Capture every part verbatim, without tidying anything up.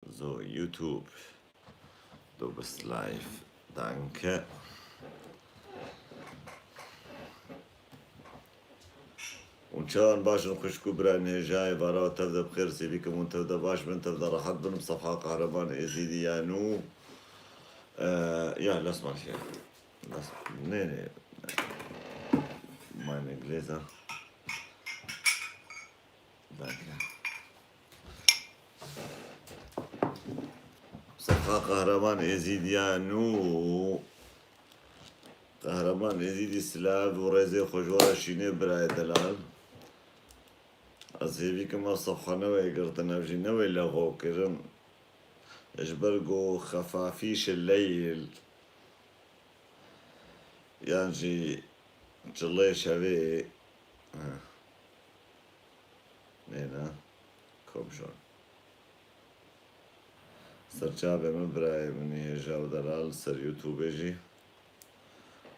So, YouTube. Du bist live. Danke. Hûn çawan baş in xwişk û birayên hêja, êvara tev de bi xêr, sêvî kim hûn tev de baş bin, tev de rehet bin, bi sefha Qehreman Êzîdî ya nû. Ee, ya, lass mal hier. Lass, nee, nee. Meine Gläser. Danke. Sefha Qehreman Êzîdî ya nû. Qehreman Êzîdî, silav û rêzê xwe ji we re şînê birayê delal. Ez hêvî kim ev sefha ne wê girtin, ev jî ne wê lexo kirin. Ji ber ku xefafîş leyl. Yan jî çilê şevê. Nêne. Komşon. Serçavê min, birayê min ê hêja û delal ser YouTubeê jî.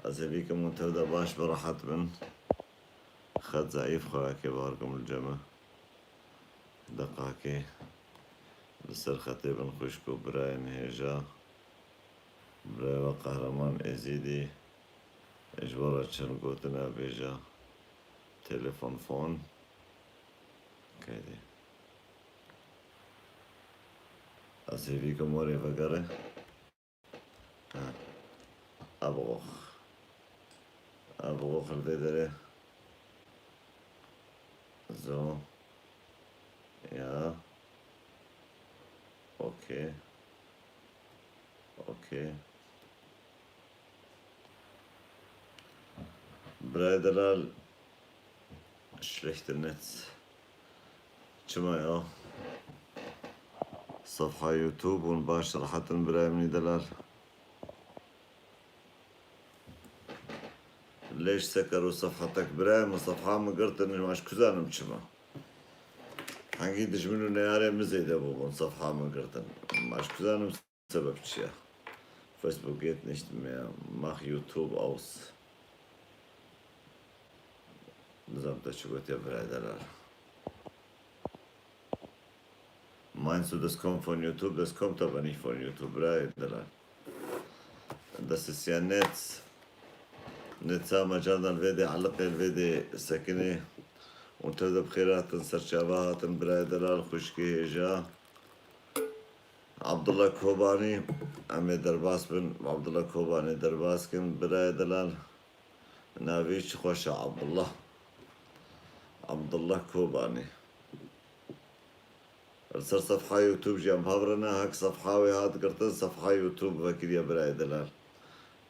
Ez hêvî kim hûn tev de baş bi rehet bin. Xet zeîf xwe yekê bar kim li cem e. Deqakê li ser xetê bin xwişk û birayên hêja. Birayê we Qehreman Êzîdî ji we re çend gotina bêje. Telefon fon. Keydê. Ez hêvî kim werê vegere. Ha. Ev ox. Ev ox li vê derê. So. Ya. Okey. Okey. Birayê delal, schlechte Netz. Çima ya? Sefha YouTube hûn baş rehet in birayê min ê delal. Lêş seker û sefhetek birayê min, sefha min girtin, ma ji ku zanim çima? Hengî dijmin û neyarê min zêde bûbûn, sefha min girtin. Ma ji ku zanim sebeb çi ye? Facebook geht nicht mehr, mach YouTube aus. Nizanim te çi gotiye birayê delal. Meinst du, das kommt von YouTube? Das kommt aber nicht von YouTube, birayê delal. Das ist ja Netz. Netza me cardan vê dê eliqê, vê dê sekinê. Hûn tev de bi xêr hatin, serçava hatin, birayê delal, xwişkê hêja. Abdullah Kobanî, em ê derbas bin, Abdullah Kobanî derbas kin, birayê delal. Navê çi xweş e, Abdullah. Abdullah Kobanî. Li ser sefha YouTube jî em hav re ne, hek sefha wê hat girtin, sefha YouTube vekiriye birayê delal.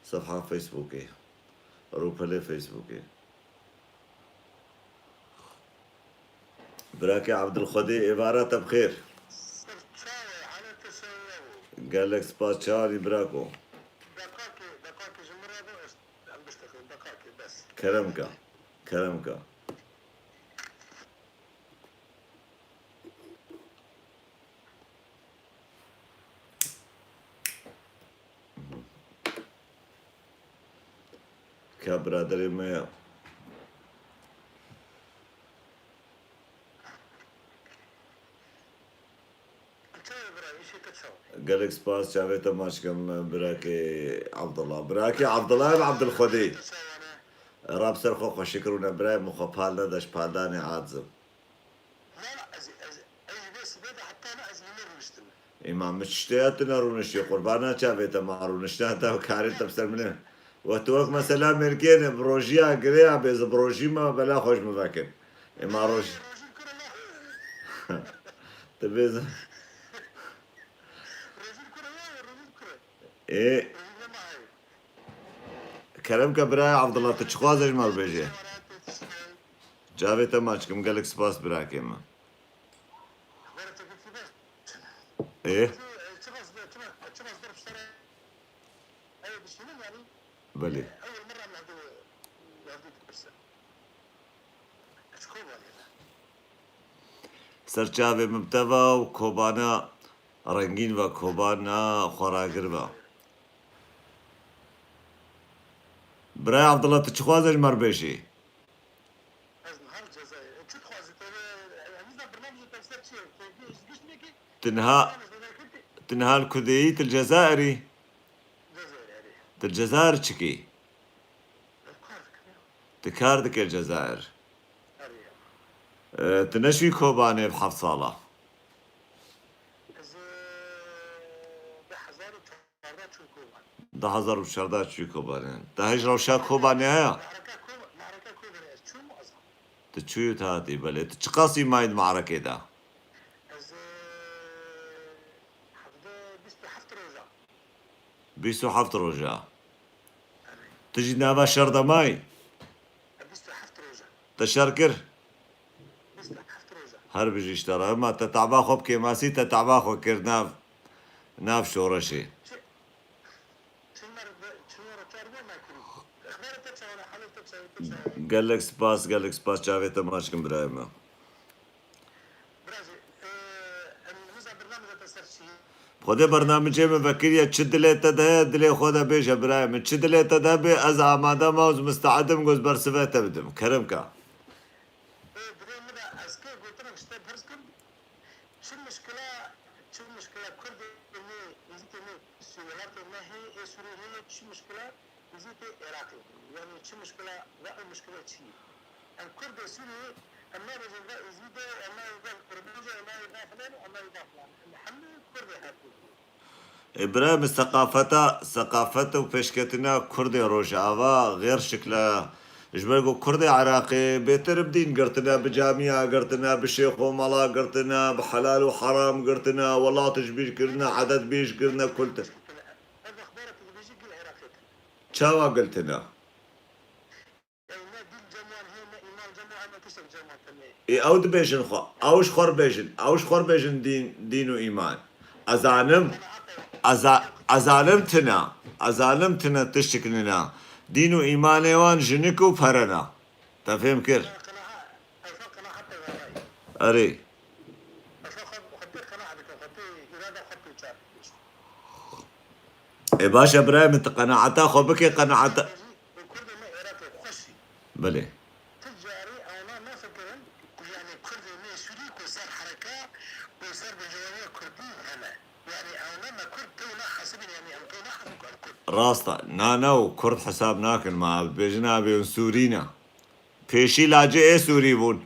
Sefha Facebookê. Rûpelê Facebookê. Birakê Abdulxwedê, êvara te bi xêr. Gelek spas, çawa dî birako? Kerem ke. Kerem ke. Ka biraderê me ya. Gelek spas, çavê te maç kim, birakê Abdullah. Birakê Abdullah ev Abdulxwedê. Rab ser xwe xweşik rûne, birayê min xwe pal nede, ji paldanê aciz im. Ê ma min çi tiştê ya tu nerûniştî, qurbana çavê te, ma rûniştina te û karê te bi ser min e. We tu wek mesela mêrkêne, bi rojiya girê ya bêze, bi rojî me bela xwe ji min vekin. Ê ma roj-, tu bêze. Ê, kerem ke birayê Abdullah, tu çi xwaze ji me bibêje? Çavê te maç kim, gelek spas birakê min. Ê? Belê. Ser çavê min bi te ve û kobana rengîn ve, kobana xweragir ve. Birayê Abdullah, tu çi xwaze ji me re bêjî? Ez niha li Cezayirê. Çi dixwazî te? Hemîza birnamê ji te ser çi ye? Keyfî ji gişt nekî? Tu niha, Tu niha li ku de yî, tu li Cezayirî? Cezayir, erê. Tu li Cezayir çi kî? Ez kar dikim ya. Tu kar dike li Cezayir. Erê ya. E, tu neçûyî Kobanê bi heft sala? Ez, e, du hezar û çardeh çûm Kobanê. Du hezar û çardeh çûyî Kobanê. Te hej rewşa Kobanê heye? Mehreka Koba-, Mehreka Kobanê ez çûm û ez Tu çûyî û tu hatî, belê. Tu çiqas yî mayî di me'rekê de? Ez, e, hevde, bîst û heft roja. Bîst û heft roja. Erê. Tu jî nava şer de mayî? E, bîst û heft roja. Te şer kir? Bîst û heft roja. Her bijî ji te re. Hema te taba xwe bi kêmasî, te taba xwe kir nav, nav şoreşê. Çi-, Çi me re, çi me re kar bû, me kirî. Exbarê te çawa ne, halê te çawa, te çawa? Gelek spas, gelek spas, çavê te maç kim birayê me. Biracê, e, em niza bernamê de te ser çi? Xwedê bernamecê min vekiriye, çi dilê te de heye, dilê xwe de bêje birayê min. Çi dilê te de be, ez amade me û ez misteedim ku ez bersiva te bidim. Kerem ke. E, dilê min de ez kê gotinek ji te berz kim. Çi mişkila, çi mişkila Kurdê me, Êzîdê me, Sû-, welatê me heye, ê Sûriyê heye, çi mişkila Êzîdê Iraqê? Yanî çi mişkila, ve ew mişkila çi ye? Em Kurdê Sûriyê, em nabêjin ve Êzîdê, em nabêjin ve Kurmanc, em nabêjin ve filan, em nabêjin ve filan. Em hemû Kurdê her Kurdê. Ê bira min, seqafeta, seqafet û pêşketina Kurdê Rojava xêr şikla. Ji ber ku Kurdê Iraqê bêtir bi dîn girtine, bi camiya girtine, bi şêx û mala girtine, bi helal û heram girtine, welat ji bîr kirine, edet bîr kirine, kultur. Ev exbara tu dibêjî gil Iraqê tine. Çawa gil tine? Ew ne dîn cem wan heye, ne îman cem wan heye, ne tiştek cem wan tune ye. Ê, ew dibêjin xwe. Ew ji xwe re bêjin. Ew ji xwe re bêjin dîn, dîn û îman. Ez zanim, ez za-, ez zanim tune. Ez zanim tune tiştik nina. Dîn û îmanê wan jinik û pere ne. Te fêm kir? Qenaha-, ew qenaha te verayî. Erê. Ew xwe, xwe tê qenaha dike, xwe tê îrada xwe tê çar. Ê baş e birayê min, tu qenaeta xwe bike, qenaeta. Û Kurdê me Iraqê xweş î. Belê. Ti carî ewna nefikirin ku, yanî, Kurdê me Sûrî ku ser hereka û ser bejewaniya Kurdî hene. Yanî ewna me Kurd tew nahesibin, yanî em tew nahesibin ku em Kurd. Rast e. Na, na, û Kurd hesab nakin, ma bêjin abê hûn Sûrî ne. Pêşî lacê ê Sûrî bûn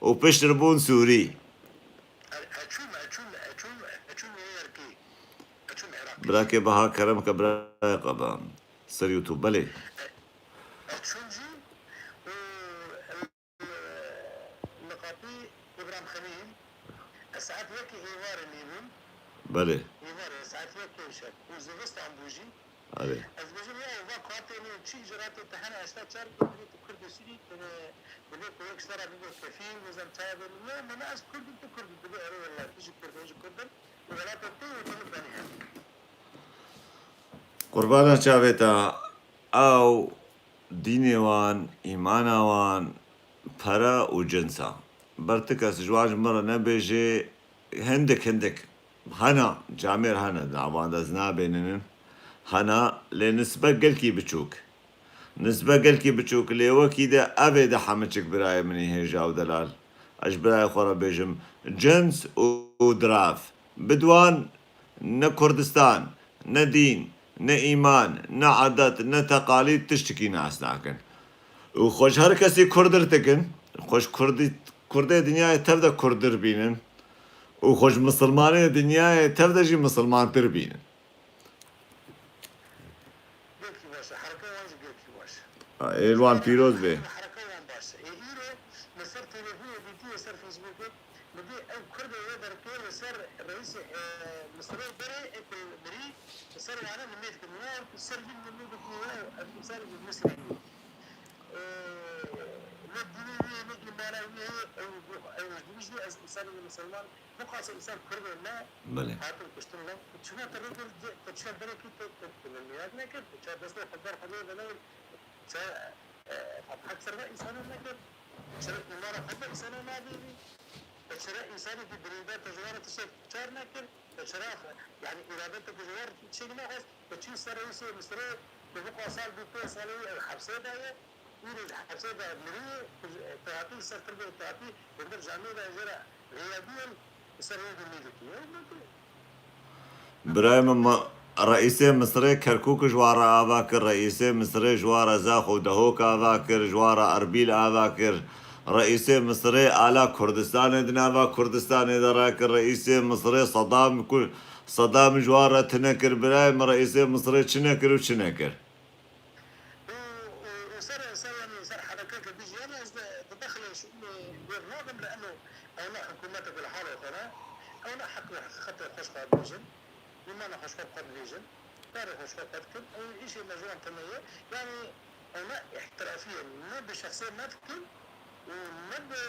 û piştir bûn Sûrî. E, e, çûm, e, çûm, e, çûm, e, çûm Newyorkê. E, çûm Iraqê. Birakê Baha, kerem ke birayê qeba. Ser YouTube, belê. E, e, çûm jî û, e, niqabî Îbrahîm Xelîl, e, saet yekê êvarê lê bûm. Belê. Êvarê, saet yekê şev. Û zivistan bû jî. Erê. Ez dibêjim, ya, va ku hatê nê çi îcraatê te hene, heşta çar gotinê tu Kurdê Sûrî, tu dibê ku yek ji te re bibe kefîl, nizam çawa bê min. Ya, min ez Kurd im, tu Kurd î, dibê erê wela, tu jî Kurd, ez jî Kurd im. Û welata te û te min benî hene. Qurbana çavê te, ew dînê wan, îmana wan, pere û cins e. Ber ti kes ji wan ji min re nebêjê, hindik hindik hene, camêr hene, di wan de ez nabêninin. Hene, lê nisbe gelkî biçûk. Nisbe gelkî biçûk, lê wekî de ev ê de hemiçik birayê min î hêja û delal. Ez ji birayê xwe re bêjim, cins û, û dirav. Bi di wan ne Kurdistan, ne dîn, ne îman, ne edet, ne teqalîd tiştikî nas nakin. Û xwe ji her kesî kurdir dikin, xwe ji Kurdî-, Kurdê dinyayê tev de kurdir bînin û xwe ji misilmanê dinyayê tev de jî misilmantir bînin. Gelkî baş e, hereka wan jî gelkî baş e. Ê wan pîroz bê. Hereka wan baş e. Ê îro li ser televîzyonê dîtiye, ser Facebookê, dibê ew Kurdê wê derkê li ser reîsê, e, Misirê berê, ê ku mirî, li ser wane nimêj kirin. Ya, li ser vî nimêj dikin, ya, ev însan ji Misirê ye. E, ne dînê wî ye, ne îmana wî ye, ew, ew ji dijî ez însanê misilman, biqase însan Kurdê me, belê, hatin kuştin lan. Tu çima te rê kir, tu çima derekî te, te, te mînak nekir, tu çima destê xwe ber xwe lê de nekir, tu çima, e, hak ser ve însanan nekir, tu çima îmana xwe ber însanan nadî, tu çima însanekî birîndar te ji wan re tiştek çar nekir, tu çima, yanî îrade te ji wan re tiştek nexwest, tu çi ser rewîsê Misirê, tu biqasa du pênc salê wî ew hepsê de ye. Îro ji hepsê de miriye, tu hatî li ser tirbê, tu hatî li vir camê de jê re rêya dî yên li ser rêdî mêj dikî. Ew ne tu. Birayê min, ma-, Reîsê Misirê Kerkûk ji wan re ava kir, Reîsê Misirê ji wan re Zax û Dehok ava kir, ji wan re Erbîl ava kir. Reîsê Misirê ala Kurdistanê di nava Kurdistanê de rakir, Reîsê Misirê Sedam ku-, Sedam ji wan re tune kir, birayê min, Reîsê Misirê çi nekir û çi nekir. û, û, û ser, ser, yanî ser herekeke dijî, yanî ez di, di dexilê şûnê wê nadim li eno ewna hikûmetek li halê xwe ne. Ewna heq û heqîqetê xweş xwe bêjin. Îmana xweş xwe bixwe dibêjin. Karê xweş xwe qet kin. Û îşê me ji wan tune ye. Yanî ewna îhtirafiyê ne bi şexsê me dikin û ne bi,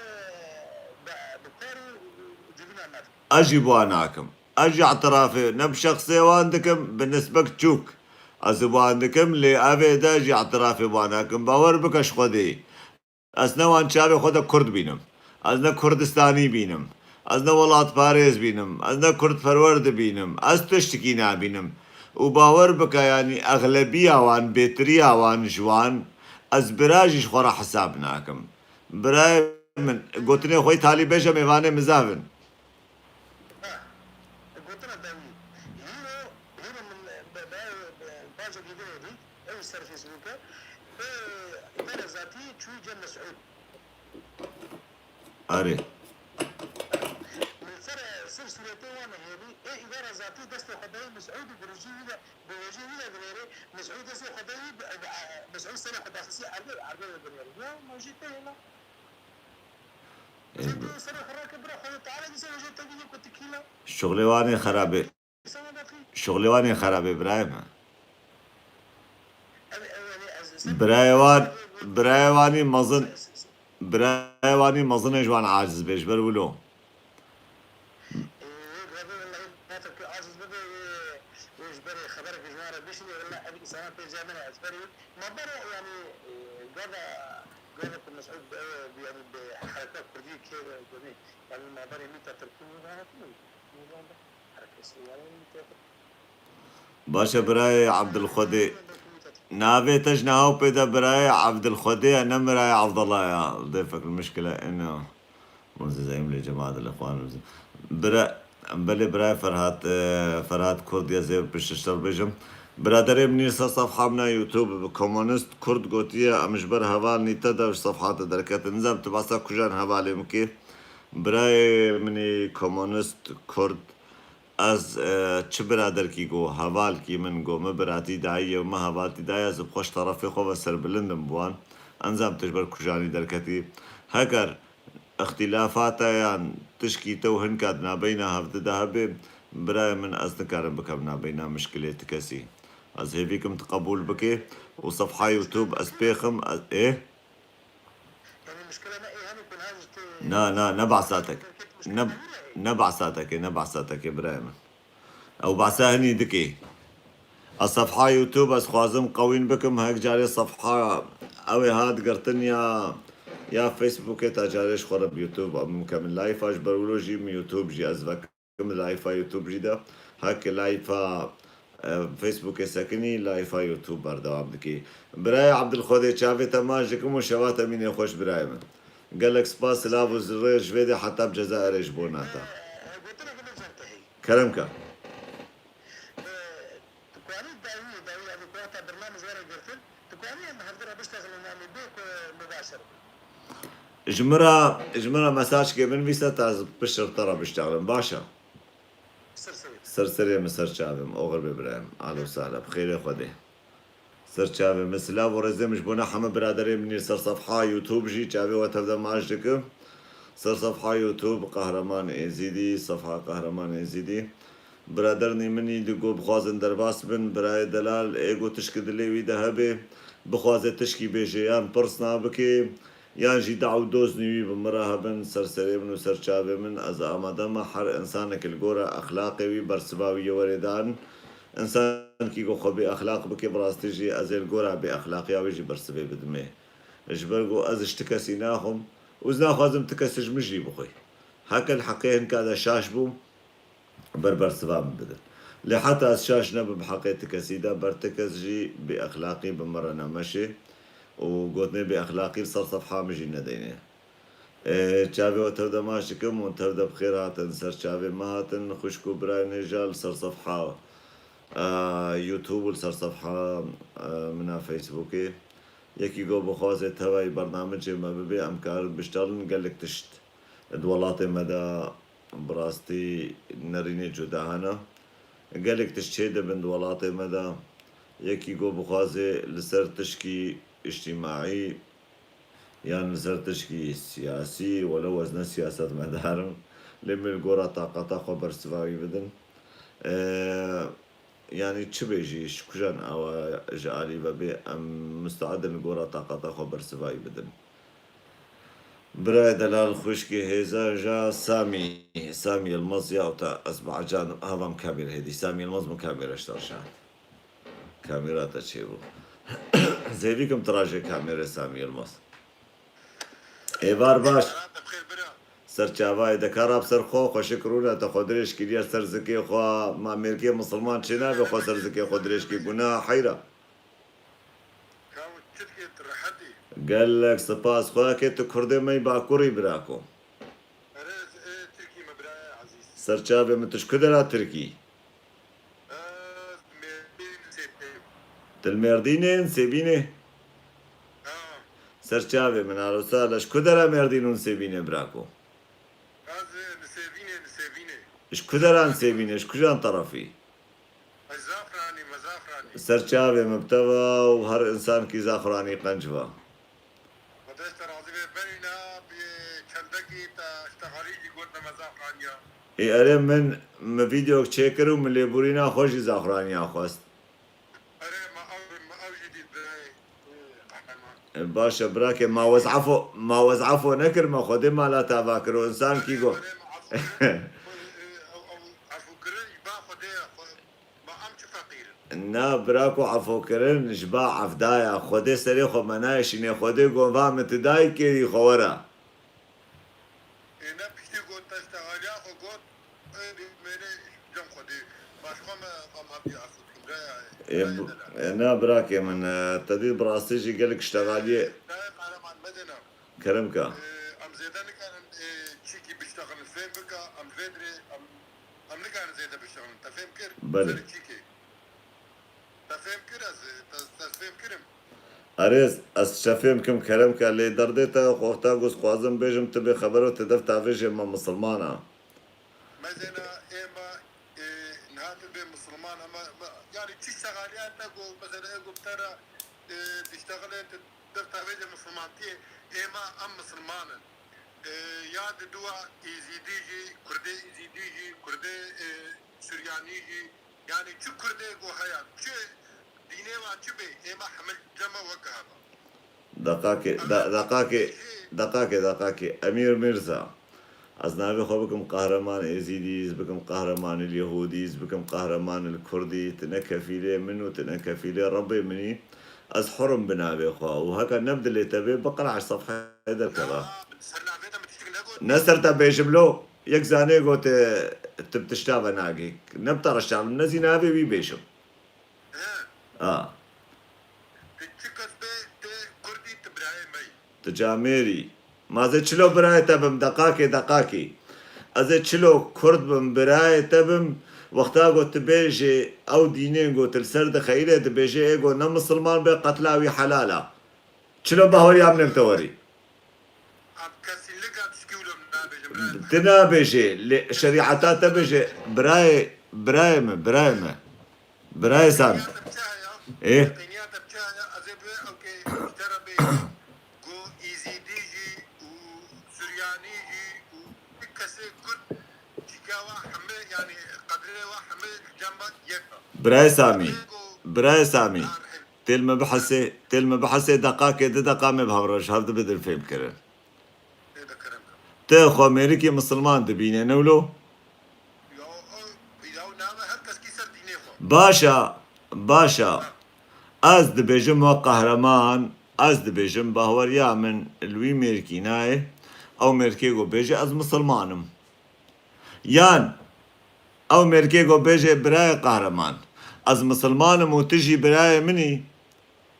bi, bi kar û civîna me dikin. Ez jî bi wan nakim. Ez jî îtirafê ne bi şexsê wan dikim, bi nisbek çûk. Ez ê bi wan dikim, lê evê de jî îtirafê bi wan nakim. Bawer bike ji Xwedê. Ez ne wan çavê xwe de Kurd bînim. Ez ne Kurdistanî bînim. Ez ne welatparêz bînim. Ez ne Kurdperwer dibînim. Ez tiştikî nabînim. Û bawer bike, yanî exlebiya wan, bêtiriya wan ji wan, ez bira jî ji xwe re hesab nakim. Birayê min, gotinê xwe yê talî bêje mêvanê min zav in. Ha, gotina dawî. Hîro, hîro min be, be, be, bajekî din dît, ew ser Facebook e. Ê, îdara zatî çû cem Mesûd. Arê. Min ser, ser sûretê wan hêvî, ê, îdara zatî destê xwe dayî Mesûd û bi rojî wî de, bi rojî wî de dinêrê, Mesûd destê xwe dayî, bi, bi, Mesûd serê xwe daxisî erdê, erdê de dinêrê. Ya, ma jî te hêla. Şuxlê wan ê xerabê. Şuxlê wan ê xerabê birayê me. Birayê wan, birayê wanî mezin, birayê wanî mezinê ji wan aciz bê ji ber wilo. Gava, yanî, e, gava ku Mesûd bi, e, bi, yanî, bi hereka kurdî kê, e, gurî, yanî, ma berê mîta tirkî nî vana tune, nî vana herkes, yanî, mîta tirkî. Baş e birayê Evdilxwedê. Navê te ji niha û pê de birayê Evdilxwedê ye, ne birayê Evdillah ya. Dê fikir mişkile ene. Muzî zeyim lê cemaat li xwan. Bira, belê birayê Ferhat, e, Ferhat Kurd ya zê piştiştir bêjim. Biraderê min î ser sefha min a YouTube bi komunist Kurd gotiye, em ji ber heval nîte de ji sefha te derketin. Nizam tu basa kujan hevalê min kê. Birayê min î komunist Kurd, ez, e, çi biraderkî go, hevalkî min go, min biratî dayiye û min hevaltî daye, ez bi xweş terefê xwe ve serbilind im bi wan. Nizam tu ji ber kujanî derketî. Heger îxtîlafata yan tişkî te û hinka di nabeyna hevdi de hebe, birayê min, ez nikarim bikem nabeyna mişkilê ti kesî. Ez hêvî kim tu qebûl bikê û sefha YouTube ez pêxim, ez, ê? Na, na, ne behsa te ke. Ne, ne behsa te ke, ne behsa te ke, birayê min. Ew behsa hinî dikê. Ez sefha YouTube ez xwazim qewîn bikim, hek carê sefha ew ê hat girtin ya, ya Facebookê, ta carê ji xwe re bi YouTube em bikim live a, ji ber wilo jî min YouTube jî ez vekim live a YouTube jî de. Hek live a, e, Facebookê sekinî, live a YouTube berdewam dikî. Birayê Evdilxwedê, çavê te maç dikim û şeva te mînê xweş birayê min. Gelek spas, silav û rêz ji vê de heta bi Cezayirê ji bo nata. Kerem ke. Tu kanî dawî, dawî, yanî ku heta bernamej were girtin, tu kanî em hevdira biştexilin, yanî bê ku mubaşir bin. Ji min re, ji min re mesajkê binivîse, ta ez pişt re te re biştexilin. Baş e. Sir serê. Sir serê min, ser çavê min. Oxir bê birayê min. Ahla û sahla. Bi xêrê Xwedê. Ser çavê min. Silav û rêzê min ji bo ne heme biraderê min yê ser sefha YouTube jî çavê we tev de maç dikim. Ser sefha YouTube Qehreman Êzîdî, sefha Qehreman Êzîdî. Biraderên min î digo bixwazin derbas bin, birayê delal, ê go tişkî dilê wî de hebe, bixwaze tişkî bêje yan pirsna bike, yan jî daw û doznî wî bi min re hebin, ser serê min û ser çavê min, ez amade me her însanek li gora exlaqê wî bersiva wî yê werê dan. Însankî ku xwe bêexlaq bike, bi rastî jî ez ê li gora bêexlaqiya wê jî bersivê bidimê. Ji ber ku ez ji ti kesî naxwim û ez naxwazim ti kes ji min jî bixwe. Heke li heqê hinka de şaş bûm, ber bersiva min bidin. Lê heta ez şaş nebim heqê ti kesî de, ber ti kes jî bêexlaqî bi min re nemeşê û gotinê bêexlaqî li ser sefha min jî nedeynê. Ê, çavê we tev de maç dikim û tev de bi xêr hatin. Ser çavê me hatin, xwişk û birayên hêja li ser sefha, e, YouTube û li ser sefha, e, min a Facebookê. Yekî go bixwaze tevayî bernamicê me bibe, em karin biştalin gelek tişt. Di welatê me de bi rastî nerînê cuda hene. Gelek tişt çêdibin di welatê me de. Yekî go bixwaze li ser tişkî îctîmaî yan li ser tişkî siyasî, welew ez ne siyasetmedar im, lê min li gora taqata xwe bersiva wî bidin. Ee, yanî çi bê jî, ji kujan awa ji alî ve bê, em musteed in li gora taqata xwe bersiva wî bidin. Birayê delal xwişkê hêza ja Samî, Samî Yilmaz ya te ez bi ecan hava min kamêr hêdî. Samî Yilmaz min kamêr eştar şan. Kamera te çêbû. Zêdî kim tirajê kamêrê Samî Yilmaz. Êvar baş. Ser çavayê de kara bi ser xwe, xwe şikir rûne te xwe dirêj kiriye ser zikê xwe. Ma mêrkê misilman çê nabe xwe ser zikê xwe dirêj kî guna heyra. Gelek spas xwe ke tu kurdê me yî bakurî birako. Ser çavê min tu ji ku dera Tirkî? Til Mêrdînê, Nisêbînê? Ser çavê min, alo sala, ji ku dera Mêrdîn û Nisêbînê birako? Ez Nisêbînê, Nisêbînê. Ji ku dera Nisêbînê, ji kujan terefî? Ez Zafranî, me Zafranî. Ser çavê min bi te ve û her însankî Zafranî qenc ve. Xwedê ji te razî be, berîna bi çendekî te ji te xalî jî got me Zafraniya. Ê erê min, min vîdeok çêkir û min lêborîna xwe jî Zafraniya xwest. Erê, me ew, me ew jî dît bi, ê, qehreman. E, baş e, birakê, ma wez efo, ma wez efo nekir, me Xwedê mala te ava kir û însankî got. Erê, erê, me efo kirin, ê, ew, ew, efo kirin, ji ba Xwedê, xwe, ma em çi feqîr in? Na, birako, efo kirin, ji ba efdaya, Xwedê serê xwe me nayê şînê, Xwedê got, va min tu dayikê dî xwe were. Ê, ne piştî got, te ji te aliya xwe got, ê, mêrê cem xwe dê. Başka me, em hemî efû dikin, re, Ê, re bu-, yedene. Ê, na, birakê min, e, te dî bi rastî jî gelek ştegaliyê. Dayê Kahraman, mezêna. Kerem ka. Ê, em zêde nikarin, ê, çîkî biştexilin, fêm bika, em vê dirê, em, em nikarin zêde biştexilin. Te fêm kir? Belê. Serê çîkê. Te fêm kir ez, te, te fêm kirim. Erê, ez çi fêm kim kerem ke, lê derdê te xwe wexta ku ez xwazim bêjim, tu bê xeber û tu dev tavêjê me misilman a. Mezêna êma, e, niha tu bê misilman, ama, ma, yani çi şexaliya te ku, mesela, e, ku te re, e, diştexilê tu dev tavêjê misilmantiyê, êma em misilman in. E, ya di dua Êzîdî jî, Kurdê Êzîdî jî, Kurdê, e, Suryanî jî, Yani çi Kurdê ku heye, çi dînê wa çi bê, êma hemil cema weke hema. Deqakê, de-, deqakê, deqakê, deqakê. Emîr Mîrza. Ez navê xwe bikim Qehreman Êzîdî, ez bikim Qehreman Yehûdî, ez bikim Qehreman Kurdî, tu ne kefîlê min û tu ne kefîlê Rebbê min î. Ez hur im bi navê xwe û heke ne bi dilê te bê, biqil eş sefheyê derkeve. Ser navê te min tiştek negot. Ne ser te bêjim lo. Yek zanê got, e, tu bi tişta ve nagî. Ne bi te re şerm, ne zî navê wî bêjim. He. A. Tu çi kes be, tu Kurdî, tu birayê me yî. Tu camêrî. Ma ez ê çilo birayê te bim, deqakê, deqakê. Ez ê çilo Kurd bim, birayê te bim. Wexta got tu bêjê, ew dînên got li ser dixeyilê, dibêjê ê got ne misilman be, qetla wî helal a. Çilo bahweriya min ê bi te werî. Em kesînlika tişkî wilo nabêjim, birayê min. Tu nabêjê, lê şerîeta te bêje, birayê, birayê min, birayê min. Birayê Samî. Qîniyata bi çi heye? Ê? Qîniyata bi çi heye? Ez ê bi ew kê ji te re bêjim. Ku Êzîdî jî û Suryanî jî û kesê Kurd çîka wa hemê, yanî qedrê wa hemê cem yek e. Birayê Samî. Ê ku Birayê Samî. Têl me bihesê, têl me bihesê deqakê, di deqa me bi hev re ji hev dibidin fêm kirin. Tê de kerem ke. Ti xwe mêrikî misilman dibînê, ne wilo? Ya, o, ya, name her kes kî ser dînê xwe. Baş a, baş a. Ha. Ez dibêjim we qehreman, ez dibêjim bahweriya min li wî mêrkî nayê. Ew mêrkê ku bêje ez misilman im. Yan ew mêrkê ku bêje birayê qehreman, ez misilman im û tu jî birayê min î,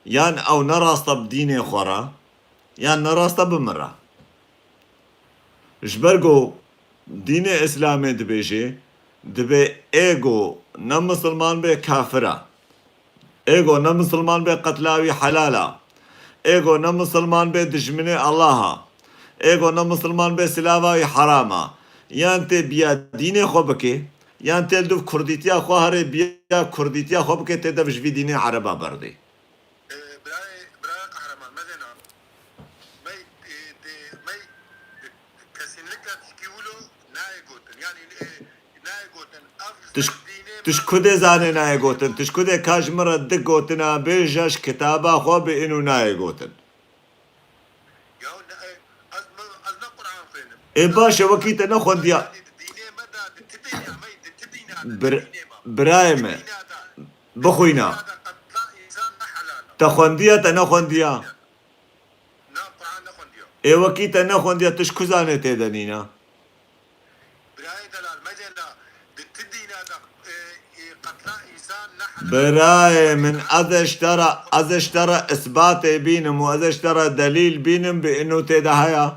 yan ew ne rast e bi dînê xwe re, yan ne rast e bi min re. Ji ber ku dînê Îslamê dibêje, dibê ê ku ne misilman be kafir e. Ê ku ne misilman be qetla wî helal e. Ê ku ne misilman be dijminê Allah e. Ê ku ne misilman be silava wî heram e. Yan tê biya dînê xwe bike, yan tê li dûv kurdîtiya xwe herê biya kurdîtiya xwe bike, tê dev ji vî dînê ereba berdê. Ee, birayê, birayê Kahraman, mezêna. Mey, e, de, mey, de, kesinlikle tişkî wilo nayê gotin. Yani, e, nayê gotin. Ev Tiş, ser dînê tiş me kudê zanê nayê gotin. Tiş kudê ka ji min re di gotina bêje ji kitaba xwe bi inu nayê gotin. Ya ne, e, ez, ez ne Kur'an xwênim. Ê baş e, wekî te nexwendiya. Yani, di dînê me de, di ti dînê me, di ti dînê de, Bir, di dînê me. Birayê me. Ti dînê de. Bixwîna. Te xwendiya, te nexwendiya? Na, Quran nexwendiya. Ê wekî te nexwendiya, tu ji ku zanê tê de nîna? Birayê delal, mecela, di ti dîna de, e, e, qetla însan ne helal. Birayê min, ez ê ji te re, ez ê ji te re isbatê bînim û ez ê ji te re delîl bînim, bi ino tê de heye.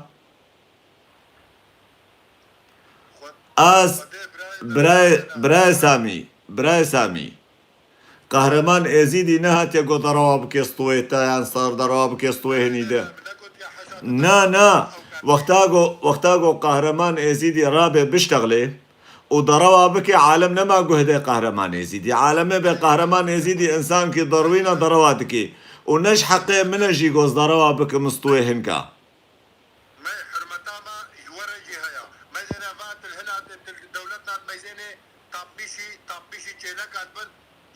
Ez, birayê, birayê Samî, birayê Samî. Qehreman Êzîdî nehatiye ku derewa bike stûyê te yan sar derewa bike stûyê hinî de. Na, na. Wexta ku, wexta ku Qehreman Êzîdî rabe biştexlê û derewa bike, alem nema guhdê Qehreman Êzîdî. Alemê be Qehreman Êzîdî însankî derwîna derewa dike. Û ne ji heqê min e jî ku ez derewa bikim stûyê hinka. Me hurmeta me ji we re jî heye. Mezêne va til hilatê til dewletan mezêne tapmîşî, tapmîşî çêlekan bin.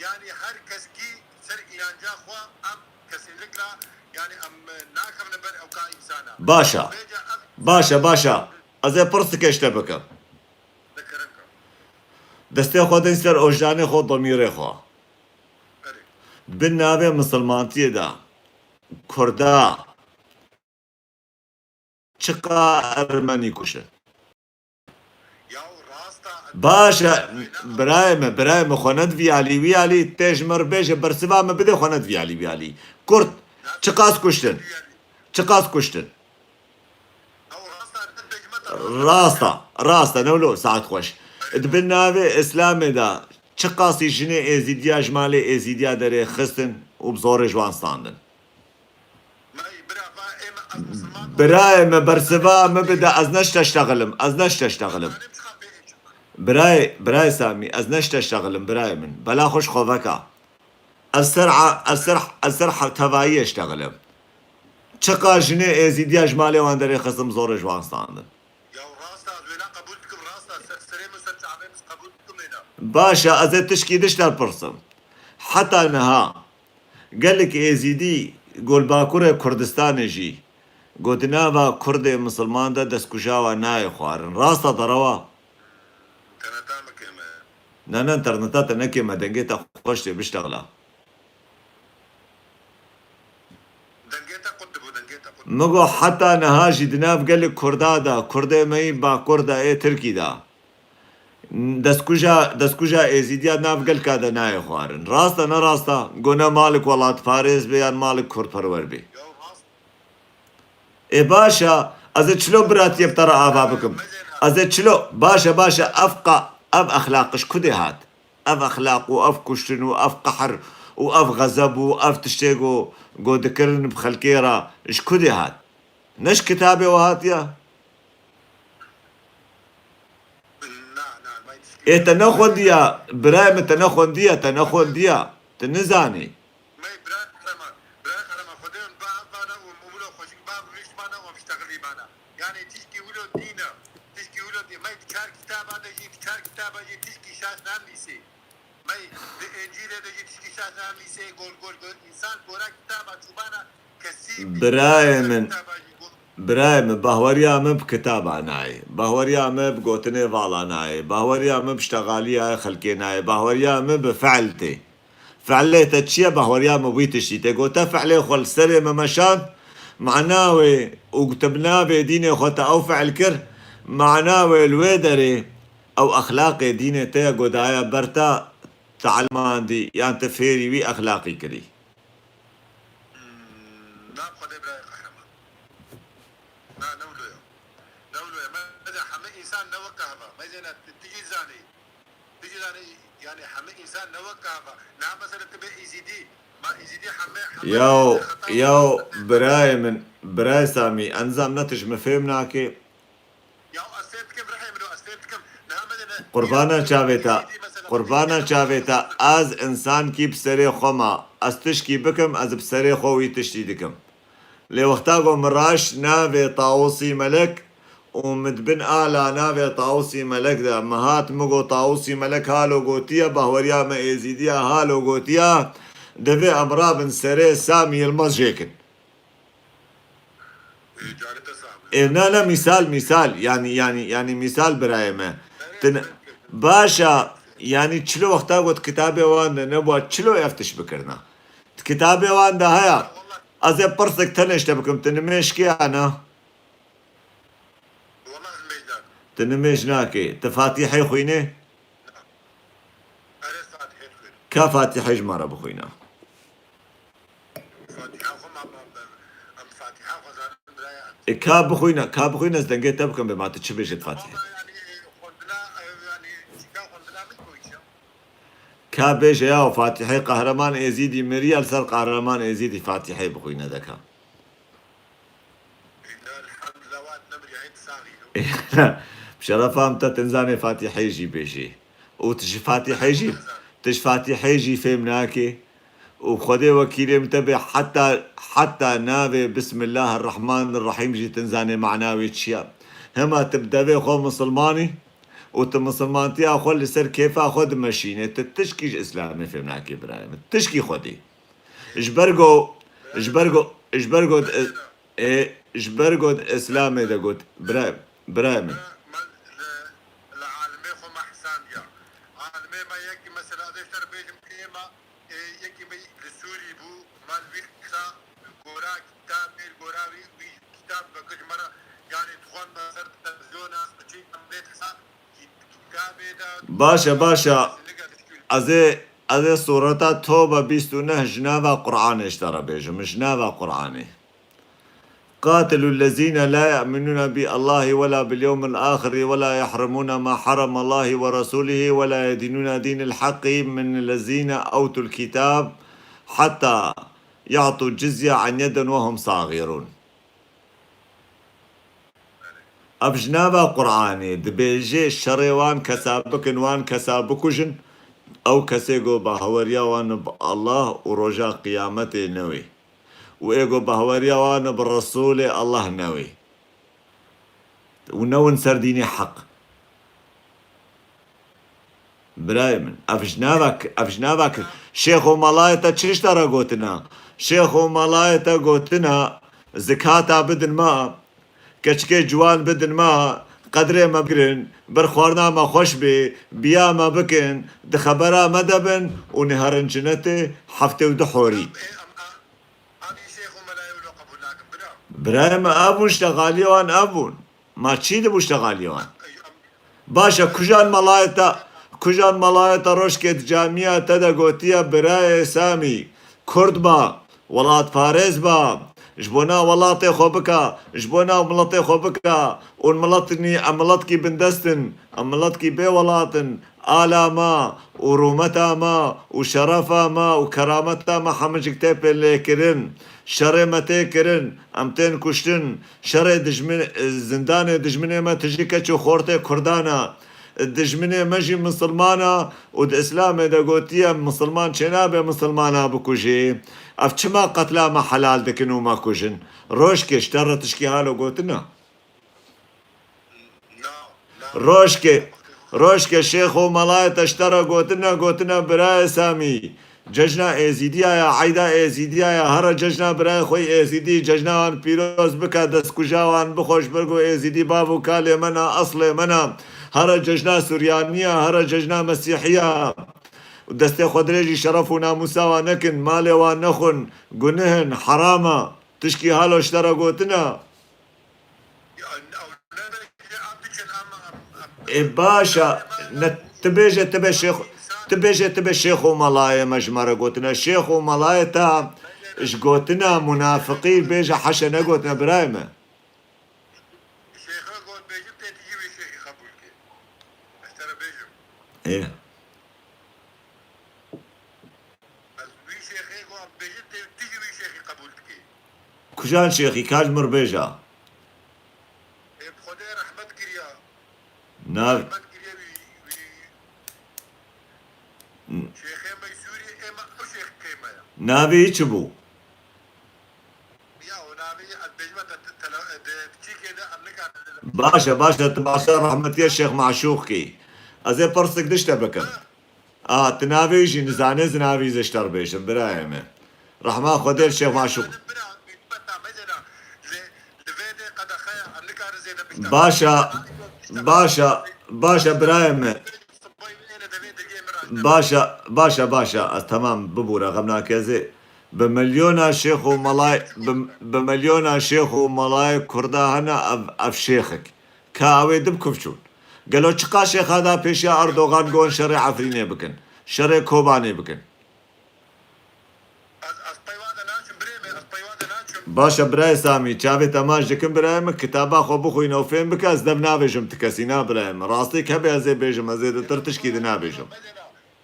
Yani her keskî ser înanca xwe em kesinlikle, yani em, e, nakevne ber ewka însana. Baş e. Bêje ev Baş e, baş e. Ez ê pirsike ji te bikim. Dikirim ka. Destê xwe din ser ojdanê xwe, domîrê xwe. Erê. Bin navê misilmantiyê de Kurda çiqa Ermenî kuştin? Ya rast e. Baş e, birayê me, birayê me, xwe ne di vî alî, wî alî, tê ji min re bêje, bersiva min bide, xwe ne di vî alî, wî alî. Kurd çiqas kuştin? Çiqas kuştin? Ya rast e, ne bêjime te rast e. Rast e, rast e, ne wilo, saet xweş. Di bin navê Îslamê de çiqasî jinê Êzîdiya ji malê Êzîdiya derê xistin û bi zorê ji wan standin? Birayê me, bersiva min bide, ez ne ji te ştexilim, ez ne ji te ştexilim. Birayê, birayê Samî, ez ne ji te ştexilim, birayê min. Bela xwe ji xwe veka. Ez ser a-, ez ser, ez ser he-, tevayiyê ştexilim. Çiqa jinê Êzîdiya ji malê wan derê xistim, zorê ji wan standin. Ya rast e, ez wêna qebûl dikim, rast e, ser serê min, ser çavê min qebûl dikim wêna. Baş e, ez ê tişkî din ji te pirsim. Heta niha Gelek Êzîdî ku li Bakurê Kurdistanê jî, ku di nava Kurdê Misilman de destkuja wan nayê xwarin. Rast e, derewa? Terneta min kêm e. Ne, ne, terneta te ne kêm e, dengê te xweş tê, biştexla. Dengê te qut dibû, dengê te qut. Min got heta niha jî di nav gelê Kurda de, Kurdê me yî Bakur de, ê Tirkî de. Destkuja, destkuja Êzîdiya nav gelka de nayê xwarin. Rast e, ne rast e? Go ne malik welatparêz be yan malik kurdperwer be. Ê baş e, ez ê çilo biratiyê bi te re ava bikim? Ez ê çilo, baş e, baş e, ev qa-, ev exlaq ji kudê hat? Ev exlaq û ev kuştin û ev qehr û ev xezeb û ev tiştê go, go dikirin bi xelkê re ji kudê hat? Ne ji kitabê we hatiye? Ê te nexwendiya, birayê min, te nexwendiya, te nexwendiya, tu nizanî. Me bira Kahraman, bira Kahraman, Xwedê ba, bana û mulo xweşik ba, rişt bana û em ştexilî bana. Yani tişkî wilo dîna, tişkî wilo dî, me çar kitaba de jî, çar kitaba jî tişkî şaş nan nîsê. Birayê min, birayê min, bahweriya min bi kitaba nayê. Bahweriya min bi gotinê vala nayê. Bahweriya min bi ştexaliya xelkê nayê. Bahweriya min bi fe'l tê. Fe'lê te çi ye? Bahweriya min wî tiştî tê. Go te fe'lê xwe li serê min meşand, mana wê û tu bi navê dînê xwe te ew fe'l kir, mana wê li wê derê ew exlaqê dînê te ye, go daye ber te, te elmandî, yan te fêrî wî exlaqî kirî. Hmm, na Xwedê birayê Qehreman. Na, ne wilo ye. Ne wilo ye. Me ne, tu, tu jî zanî. Tu jî zanî, yani heme însan ne wek gava. Niha mesela tu bê Êzîdî, ma Êzîdî heme, heme Yaw, xeta yaw, birayê min, birayê Samî, ez nizam ne tu ji min fêm nakê. Ya ez fêm dikim, birayê min, ez fêm dikim. Niha me de ne, Qurbana çavê te, Êzîdî mesela, qurbana çavê te, ez însankî bi serê xwe ma, ez tişkî bikim, ez bi serê xwe wî tiştî dikim. Lê wexta ku min raşt navê Tawusî Melek û min di bin ala navê Tawusî Melek de min hat, min got, Tawusî Melek halo gotiye, bahweriya me Êzîdiya halo gotiya, divê em rabin serê Samî Yilmaz jêkin. Ê, na, na, mîsal, mîsal, yanî, yanî, yanî mîsal birayê me. Tin, baş e, yanî çilo wexta got kitabê wan de nebû, çilo ev tişt bikirina? Di kitabê wan de heye. Ez ê pirsek tenê ji te bikim, tu nimêj kê ya na? Wala ez nimêj nakim. Tu nimêj nakê. Tu Fatîhê xwînê? Erê Fatîhê dixwînim. Ka Fatîhê ji me re bixwîne. Fatîha xwe ma, ma, em Fatîha xwe zanin biraya. E, ka bixwîne, ka bixwîne ez dengê te bikim bê ma tu çi bêjit Fatîhê? Ama yani, e, xwendina, e, yani, çîka xwendina min koyîşe. Ka bêje ya Fatîhê Qehreman Êzîdî miriye, li ser Qehreman Êzîdî Fatîhê bixwîne de ka. Bi şerefa em te tinzanê Fatîhê jî bêjî. Û tu ji Fatîhê jî, tu ji Fatîhê jî fêm nakê. Û Xwedê wekîlê min te bê heta, heta navê Bismillahirrahmanirrahîm jî tinzanê mana wê çi ye. Hema tu bi devê xwe misilmanî û tu misilmantiya xwe li ser kêfa xwe dimeşînê. Tu tişkî ji Îslamê fêm nakê birayê min. Tişkî Xwedê. Ji ber ku, ji ber ku, ji ber ku, e, e, ji ber ku di Îslamê de got, bira, birayê min. Me li, li alimê xwe me hisandiya. Alimê me yekî mesela ez ê ji te re bêjim, êma, e, yekî me li Sûrî bû, me li wî qisa gora kitabê, gora wî, wî kitab vekir ji me re, yani dixwend me ser televizyona, çi em lê dixisa, ki-, kitabê de Baş e, baş e. Ez ê, ez ê sureta Tobe bîst û neh ji nava Qur'anê ji te re bêjim, ji nava Qur'anê. قاتلوا الذين لا يؤمنون بالله ولا باليوم الآخر ولا يحرمون ما حرم الله ورسوله ولا يدينون دين الحق من الذين أوتوا الكتاب حتى يعطوا الجزية عن يد وهم صاغرون. Ev ji nava Qur'anê dibêje, şerê wan kesa bikin, wan kesa bikujin, ew kesê ku bahweriya wan bi Allah û roja qiyametê newê. Û ê ku bahweriya wan bi Resûlê Allah newê. Û newin ser dînê heq. Birayê min, ev ji nava k-, ev ji nava k-, şêx û malayê te çi ji te re gotina? Şêx û malayê te gotina, zikata bidin me, keçikê ciwan bidin me, qedrê me bigirin, ber xwarina me xweş bê, biya me bikin, di xebera me de bin û nêherin cinetê heftê û du horî. Birayê me, ev bûn, ştexaliyê wan ev bûn. Ma çi dibû ştexaliyê wan? Baş e, kujan malayê te, kujan malayê te rojkê di camiya te de gotiye, birayê Samî, Kurd ba, welatparêz ba, ji bona welatê xwe bike, ji bona miletê xwe bike, û miletnî, em miletkî bindest in, em miletkî bê welat in, ala me û rûmeta me û şerefa me û kerameta me hemicik tê pê lêkirin. Şerê me tê kirin, em tên kuştin. Şerê dijmin, zindanê dijminê me tijî keç û xortê Kurdan e. Dijminê me jî misilman e û di Îslamê de gotiye, misilman çênabe misilmana bikujê. Ev çima qetla me helal dikin û me kujin? Rojkê ji te re tişkî halo gotin e? Rojkê, rojkê şêx û melayê te ji te re gotine, gotine, birayê Samî, cejna Êzîdiya ya, eyda Êzîdiya ya, here cejna birayê xwe yî Êzîdî, cejna wan pîroz bike, destkuja wan bixwe, ji ber ku Êzîdî bav û kalê me ne, eslê me ne. Here cejna Suryaniya, here cejna Mesîhiya. Û destê xwe dirêjî şeref û namûsa wan nekin, malê wan nexwin, guneh in, heram e. Tişkî halo ji te re gotine? Ê, baş e, ne, tu bêje, tu bê şêx, tu bêje, tu bê şêx û melayê me ji me re gotine. Şêx û melayê te ji gotina munafiqî bêje heşe negotine, birayê me. Şêxa got bêjim tê tu jî wê şêxî qebûl kir. Ê. Ez wî şêxê ku em bêjin, tê tu jî wî şêxî qebûl dikî. Kujan şêxî, ka ji mir bêja? Ê, bi Xwedê rehmet kiriya. Nav- Rehmet kiriye wî, wî N- Şêxê Meysûrî, ê me ew şêxê me ya. Navê wî çi bû? Ya, o navê, ez bêjime te, te, tele-, de, çîkê de, em nikarin. Baş e, baş e, tu başa rehmetiye Şêx Maşûq kî. Ez ê pirsik dişte bikim. Ha. A, tu navê wî jî nizanê, ez navê wî zê ji te re bêjim, birayê min. Rehma Xwedê li Şêx Maşûq. Bira, bira, mesela, li, li vê de qedexe ya, em nikarin zêde bişta. Baş e, baş e, baş e, birayê min. Baş e, baş e, baş e. Ez temam, bibûre, xem nake zê. Bi milyona şêx û melay-, bi, bi milyona şêx û melayê Kurda hene ev, ev şêxik. Ka ew ê di bi kuf çûn. Gelo çiqa şêxa da pêşiya Erdogan gon şerê Efrînê bikin, şerê Kobanê bikin? Ez, ez peyva de naçim, birê min, ez peyva de naçim. Baş e, birayê Samî, çavê te maç dikim, birayê min, kitaba xwe bixwîne û fêm bike, ez dev nabêjim ti kesî, na birayê min. Rastî hebe ez ê bêjim, ez ê di tir tişkî di nabêjim.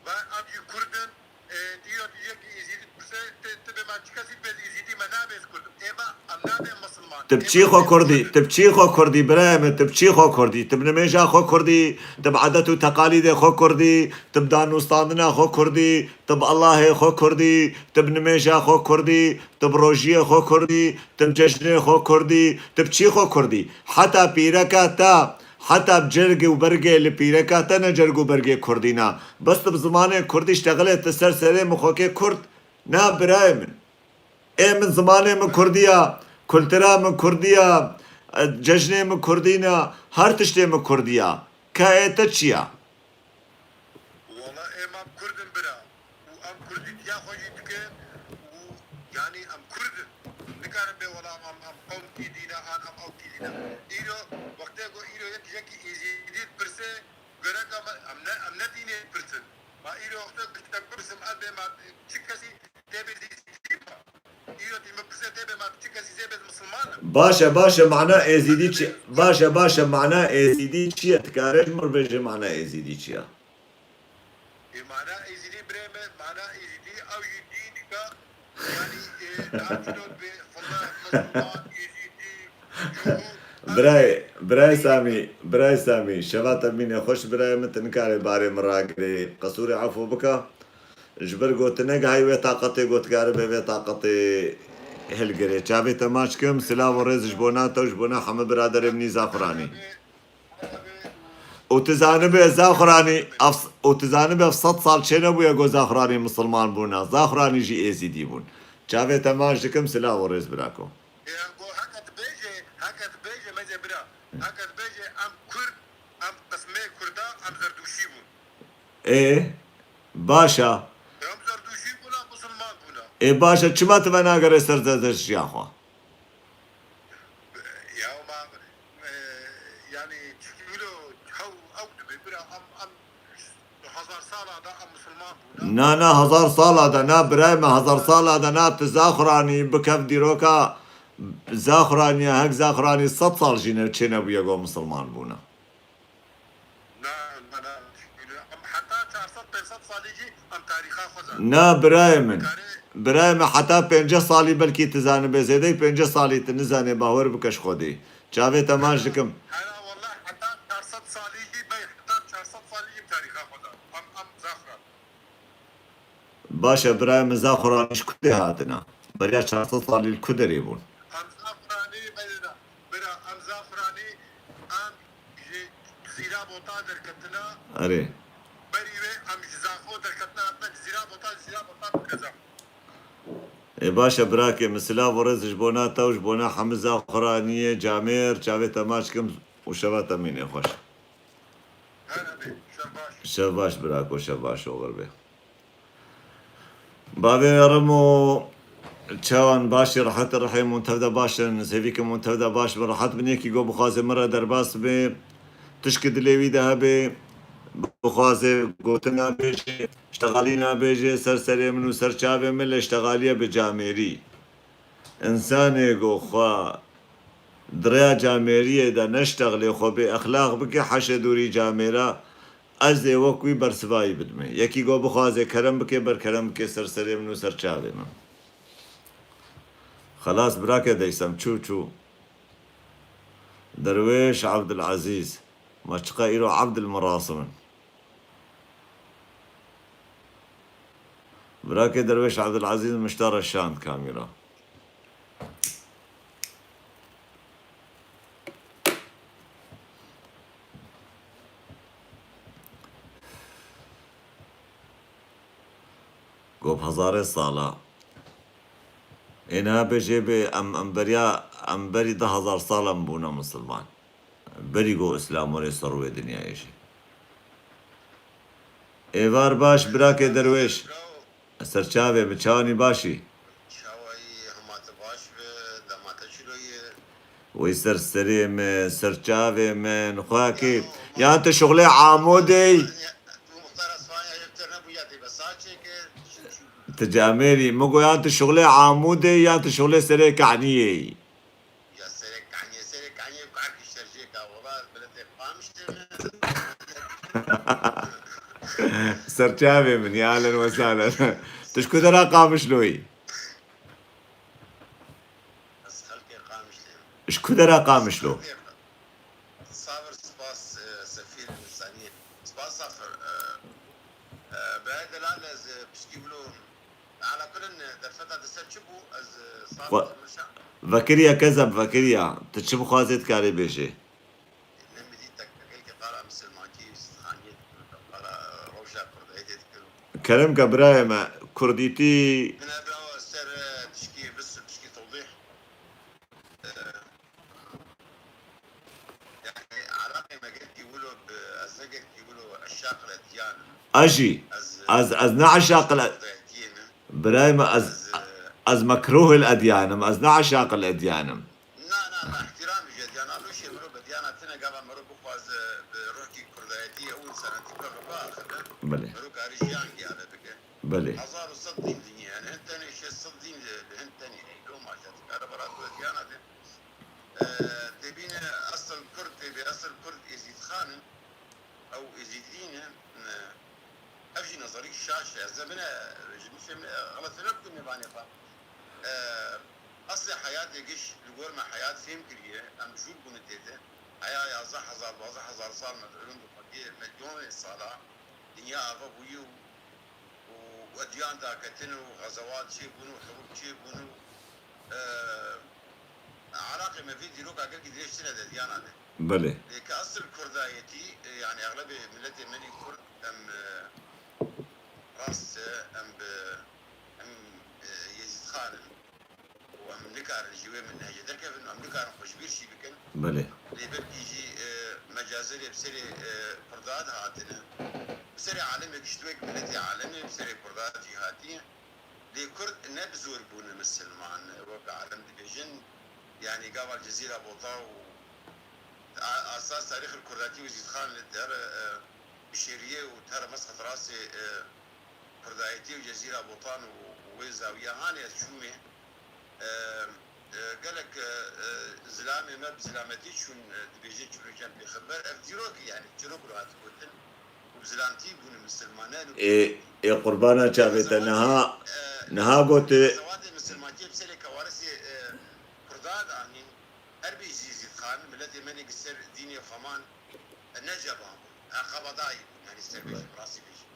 Ve em jî Kurd in, e, îro diyekî Êzîdî dipirse, ti, ti bê me çi kesî dibê Êzîdî, me nabê ez Kurd im. Ê me, em nabê misilman. Tu bi çî xwe Kurdî, tu bi çî xwe Kurdî, birayê min, tu bi çî xwe Kurdî, tu bi nimêja xwe Kurdî, tu bi edet û teqalîdê xwe Kurdî, tu bi danûstandina xwe Kurdî, tu bi Allahê xwe Kurdî, tu bi nimêja xwe Kurdî, tu bi rojiyê xwe Kurdî, tu bi cejnê xwe Kurdî, tu bi çî xwe Kurdî? Heta pîreka te, heta bi cerg û bergê li pîreka te ne cerg û bergê Kurdî na. Bes tu bi zimanê Kurdî ştexilê, tu ser serê min xwekê Kurd na, birayê min. Ê min, zimanê min Kurdî ya, kultura min Kurdî ya, e, cejnê min Kurdî ne, her tiştê min Kurdî ya. Ka ê te çi ya? Wala ê me Kurd in bira. Û em Kurdîtiya xwe jî dikin û, yanî, em Kurd in. Nikarin bê wala em, em qewmkî dî ne, an em ewkî dî ne. Îro, wextê ku îro yek, yekî Êzîdî dipirse, gereka me, em ne, em ne dînê dipirsin. Ma îro wextê ku te bipirsim, ez bê me çi kesî tê bê Êzîdî me. Îro tî me pirse tê bê me çi kesî zê bê misilman im. Baş e, baş e, mana Êzîdî çi? Baş e, baş e, mana Êzîdî çi ye? Dikare ji min re bêje mana Êzîdî çi ye? Ê, mana Êzîdî birê me, mana Êzîdî ew jî dînika, yanî, ê, naçino bê, file, misilman, Êzîdî, Birayê, birayê Samî, birayê Samî, şeva te mîne xweş birayê min, tu nikarê barê min ragirê, qesûrê efû bike. Ji ber ku tu negihayî wê taqetê ku tu karibê vê taqetê hilgirê. Çavê te maç kim, silav û rêz ji bona te û ji bona hemû biraderê min î Zaxuranî. Û tu zanibê Zaxuranî, ev, û tu zanibê ev sed sal çênebûye ku Zaxuranî misilman bûne. Zaxuranî jî Êzîdî bûn. Çavê te maç dikim, silav û rêz birako. Ya, go heke dibêje, heke dibêje, meze bira. Heke dibêje, em Kurd, em qismê Kurda, em Zerdûşî bûn. Ê, baş e. Em Zerdûşî bûna, Musulman bûna. Ê, baş e, çima tu venagerê ser Zerdiştiya xwe? Ya, ma, e, yani, çikî wilo, hew, ew dibê, bira, em, em Hezar sala da em misilman bûne. Na, na, hezar sala da, na, birayê me, hezar sala da, na, tu Zaxuranî bikev dîroka Zaxuraniya, hek Zaxuranî sed sal jî ne, çênebûye ku misilman bûne. Na, na, na, em heta çar sed pênc sed salî jî em tarîxa xwe zanin. Na, birayê min. Karê Birayê me, heta pênceh salî belkî tu zanibê, zêdeyî pênceh salî tu nizanê, bawer bike ji Xwedê. Çavê te maç dikim. Hera wallah heta çar sed salî jî bey, heta çar sed salî jî tarîxa xwe da. Em, em Zaxuran. Baş e, birayê min, Zaxuranî ji ku derê hatine? Beriya çar sed salî li ku derê bûn? Em Zaxuranî, beyna, bira, em Zaxuranî, em ji Cizîra Bota derketine. Erê. Berî wê em ji Zaxo derketine, hatine Cizîra Bota, Cizîra Bota bike Zaxo. Ê, baş e, birakê min, silav û rêz ji bona te û ji bona hemî Zaxuraniyê, camêr, çavê te maç kim û şeva te mînê xweş. Her hebê, şev baş. Şev baş, birako, şev baş, oxir be. Bavê Remo, çawan, baş î, rehet, rihê hûn tev de baş in, sêvîkê hûn tev de baş bin, rehet bin, yekî go bixwaze min re derbas bê, tişkî dilê wî de hebe, bixwaze gotina bêje, ştexalîna bêje, ser serê min û ser çavê min, lê ştexaliye bi camêrî. Însanê go xwe di rêya camêriyê de neştexlê, xwe bê exlaq bike, heşe dûrî camêra, Ez ê wek wî bersivayî bidimê. Yekî go bixwaze kerem bike, ber kerem bike ser serê min û ser çavê min. Xelas birake Deysem, çû çû. Derwêş Abdulazîz. Ma çiqa îro Abdul Mirasim in. Birake Derwêş Abdulazîz min ji te re şand kamîra. Go bi hezarê sala. Ê niha bêjê bê em, em beriya, em berî deh hezar sal em bûne misilman. Berî go Îslam were ser rûyê dinyayê jî. Êvar baş, birake Derwêş. Ser çavê min, çawanî başî? Çawayî, hema te baş be, dema te çilo ye? Wey ser serê min, ser çavê min, xwekî. Yan tu şuxlê Amûdê yî? Tu muxtara Spanya yê ter nebû ya tê be saçê ke. Tu camêrî, min go yan tu şuxlê Amûdê yî, yan tu şuxlê serê Kahniyê yî? Ya serê Kaniyê, serê Kaniyê ku her kişter jê ka wela miletê Qamişlo ne. Ser çavê min, ya ehlen we sehlen. Tu ji ku dera Qamişlo yî? Ez xelkê Qamişlo. Ji ku dera Qamişlo? Sabir, spas, e, sefîr, insaniyê. Spas, Safir. E, e, be delal ez, e, piştî wilo Ala kulin, e, derfeta di ser çi bû? Ez, e, saf Xwe-, mirşa. Vekiriya kezeb, vekiriya. Tu çi bixwazê dikarê bêjê. Ne midî tek gelkî qala misilmankî, xaniyê dikin, qala rewşa kurdayê tê dikin. Kerem ke birayê me, kurdîtî. Bine birawa ser, e, tişkî, bis tişkî tewdîh. E, Yani, alaqê me gelkî wilo bi, ez ne gelkî wilo eşaqil edyan im. Ez jî, ez, ez, ez ne eşaqil e-, Kurdayetiyê me. Birayê me, ez, ez, e, ez mekrûhil edyan im, ez ne eşaqil edyan im. Na, na, na, îhtîramî ji edyan. Alo şê miro bi edyana tine gava miro bixwaze bi ruhkî Kurdayetiyê û însanetî bi riba axibe. Belê. Miro karî jiyan giyane bike. Belê. Hezar û sed dîn dinyê hene. Hin tenê şêst sed dîn li, li hin tenê heye. Loma jî dikare bera ku edyana de. E, tê bîne esil Kurd tê bê, esil Kurd Êzîdxan in, ew Êzîdî ne, e, ev jî nezerîk şaş e. Ez ê bine, ji min fêm, e, xeletine bikim mêvanê xwe. E, eslê heyatê giş li gor me heyat fêm kiriye, em jûr bûne tê de. Heya yazdeh hezar, duwazdeh hezar sal me dihirin bi xwediyê, milyonê sala dinya ava bûyî û û, û edyan daketin û xezewat çêbûn û hirûb çêbûn û, e, alaqê me vê dîroka gelkî dirêj tine de, diyana de. Belê. Lê ke esil Kurdayetî, e, yani exlebê miletê me nî Kurd, em, e, rast e, em bi, em, e, Yezîdxan in. Û em nikarin ji wê min nehêje derkevin, em nikarin xwe ji bîr jî bikin. Belê. Lê belkî jî, e, mecazirê bi serê, e, Kurda de hatine. Bi serê alemê gişt wek miletê alemê, bi serê Kurda jî hatiye. Lê Kurd ne bi zor bûne misilman, wek alem dibêjin. Yanî gava Cezîra Bota û a-, asas tarîxil Kurdatî û Zîdxan li der, e, bişêriye û tera mesqet rastê, e, Kurdayetî û Cezîra Botan û, û wê zawiya hanê ez çûmê, e, e, gelek, e, e, zilamê me bi zilametî çûn, e, dibêje çûn û çend pêxember. Ev dîrok e, yani çîrok lo hat gotin û bi zilamtî bûne misilmanan û Ê, ê qurbana çavê te niha, e, niha gote. Sewatê misilmantiyê bi serê kewarisê, e, Kurda danîn. Her bî jî Zîdxan, miletê me nê gi ser dînê xweman, e, ne ceban bûn. E, xebedayî bûn, yanî ser bêjim, rastî bêjim.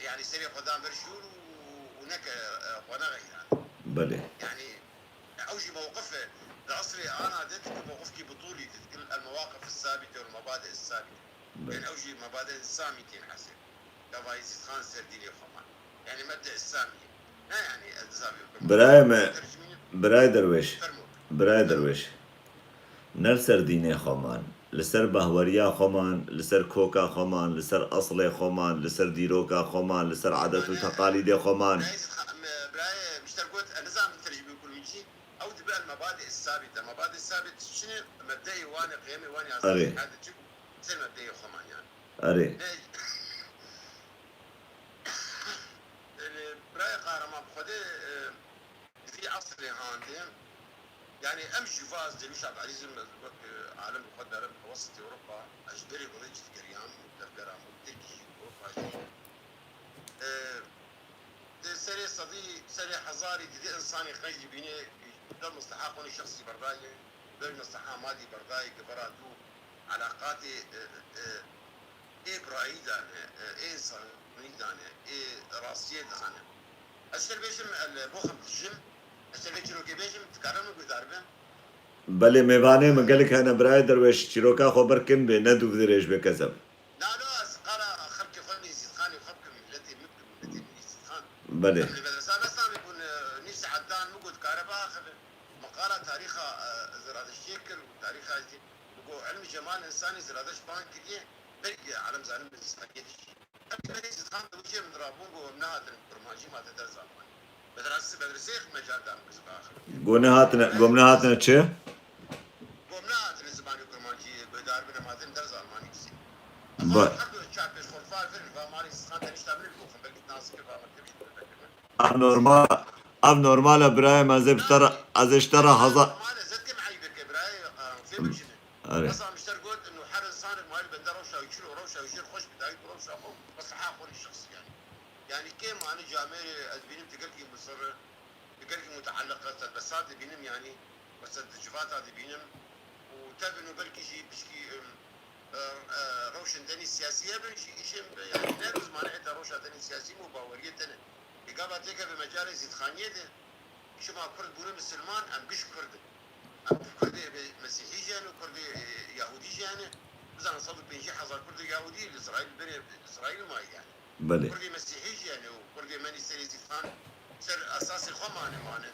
Yanî serê xwe dan ber jûr û, û neke, e, xwe nexeyran. Belê. Yanî, e, ew jî mewqif e. Di esrê ana de dike mewqifkî bitûlî dike, el mewaqif sabite û mebadi sabite. Belê. Yanî ew jî mebadi samî tên hesê. Gava Yezîdxan ser dînê xwe man. Yanî mebde samî. Ne yanî ez dizavê bikim. Birayê me, tercimî birayê Derwêş. Fermo. Birayê Derwêş. Ne li ser dînê xwe man, li ser bahweriya xwe man, li ser koka xwe man, li ser eslê xwe man, li ser dîroka xwe man, li ser adet û teqalîdê xwe man. Birayê Zîdxan, em, birayê Mişter got, ez nizanim tercîmê kurmîcî, ew dibe el mebadê sabit. Mebadê sabit çi ne? Mebdeyê wan e, qiyemê wan e, Erê. Esasî hadi çi? Ser mebdeyê xwe man yani. Erê. Ne, e, birayê Kahraman bi Xwedê, e, Di vî esrê han de, Yani em jî va ez Dewîş Abdilîzim, ez wek, e, alem xwe derim, wesitê Ewropa, ez ji berê gulê cî digeriyam, tevgera min, Tirkî jî, Ewropa jî. E, di serê sedî, serê hezarî didê insanê qenc dibîne, ber misteha xwe şexsî berdayê, ber misteha madî berdayê, ki vera dû elaqatê, e, e, ê birayî dane, e, ê insanî dane, ê rastiyê dane. Ez şer bêjim, el bo xem dijim, ez şer vê çîrokê bêjim, dikare min guhdar be? Belê, mêvanê min gelek hene, birayê Derwêş, çîroka xwe ber kin bê, ne dûv dirêj bê kezeb. Na, na, ez qala xelkê xwe nêzîdxanê xwe bikim, miletê min bikim, miletê min nêzîdxan. Belê. Em li medresa Mesamê bûn, e, nîv saet dan min got, dikare biaxive. Min qala tarîxa, e, Ziradeştiyê kir û tarîxa jî, min got, ilmî cemal insanî Ziradeşt ban kiriye, belkî alem zanin bi zîdxaniyê dijî. Em berê zîdxan di wicê min rabûn, got, em nehatin kurmancî, ma te ders Almanî. Medrese, medreseyê mecal da min kizib axir. Got nehatine, got nehatine çi? Got nehatine zimanê kurmancî guhdar bin, em hatin ders Almanî kizî. Ba- Her du çar pêş xwe far verin, va malê zîdxan te nişta min li boxin, belkî nasike va mektebî. Ev normal, ev normal e birayê me, ez ê ji te re, ez ê ji te re heza- Normal e, zed kim eyb e ke birayê, e, fê min jî ne. Erê. Mesela mişter got, inu her insanê mal bende rewşa wî çilo, rewşa wî jêr xweş bi dayî, rewşa xwe, mesela ha xwe şexsî yani. Yani kêm ani camêrê ez bînim, tu gelkî musirre, tu gelkî mutealliq e, te besat dibînim yani, mesela di civata dibînim. Û tevin û belkî jî pişkî, em, e, e, rewşên tenî siyasî hebin jî, îşên, yani ne bi zimanê te rewşa tenî siyasî û baweriyê te ne. Ê gava têkeve mecalê zîdxaniyê de, şima Kurd bûne misilman, em giş Kurd in. Em Kurdê be-, Mesîhî jî hene, Kurdê, e, Yahûdî jî hene. Bizanin sed û pêncî hezar Kurdê Yahûdî li Îsraîl, berê Îsraîl mayî yani. Belê. Kurdê Mesîhî jî hene û Kurdê menî serê zîdxan ser esasê xwe mane, mane.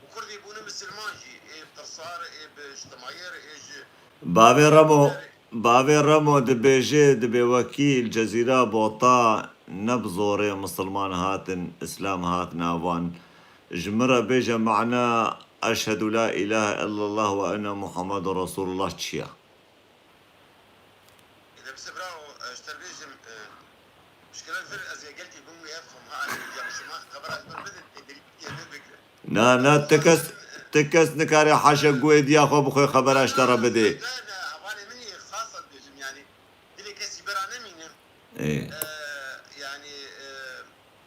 Û Kurdê bûne misilman jî, ê bi tirsar, ê bi ştimayir, ê ji Bavê Remo, bavê Remo dibêje, dibê wekî li Cezîra Bota ne bi zorê misilman hatin, Îslam hat nav wan. Ji min re bêje mana Eşhedû la îlahe illallah we enne Muhammedun Resûlullah çi ye? Ê de bise bira, e, ji te bêjim, e, ji kele vir ez ê gelkî bûm wê ev xwe ha, ya şima xebera ji min bidin, tê derî bikê, vê bigre. Na, na, ti kes, ti kes nikare haşa guhê diya xwe bixwe xebera ji te re bidê. Ne, ne, hevalê min yê xasa dibêjim, yani, dilê kesî bera nemîne. Ê. E, yani, e,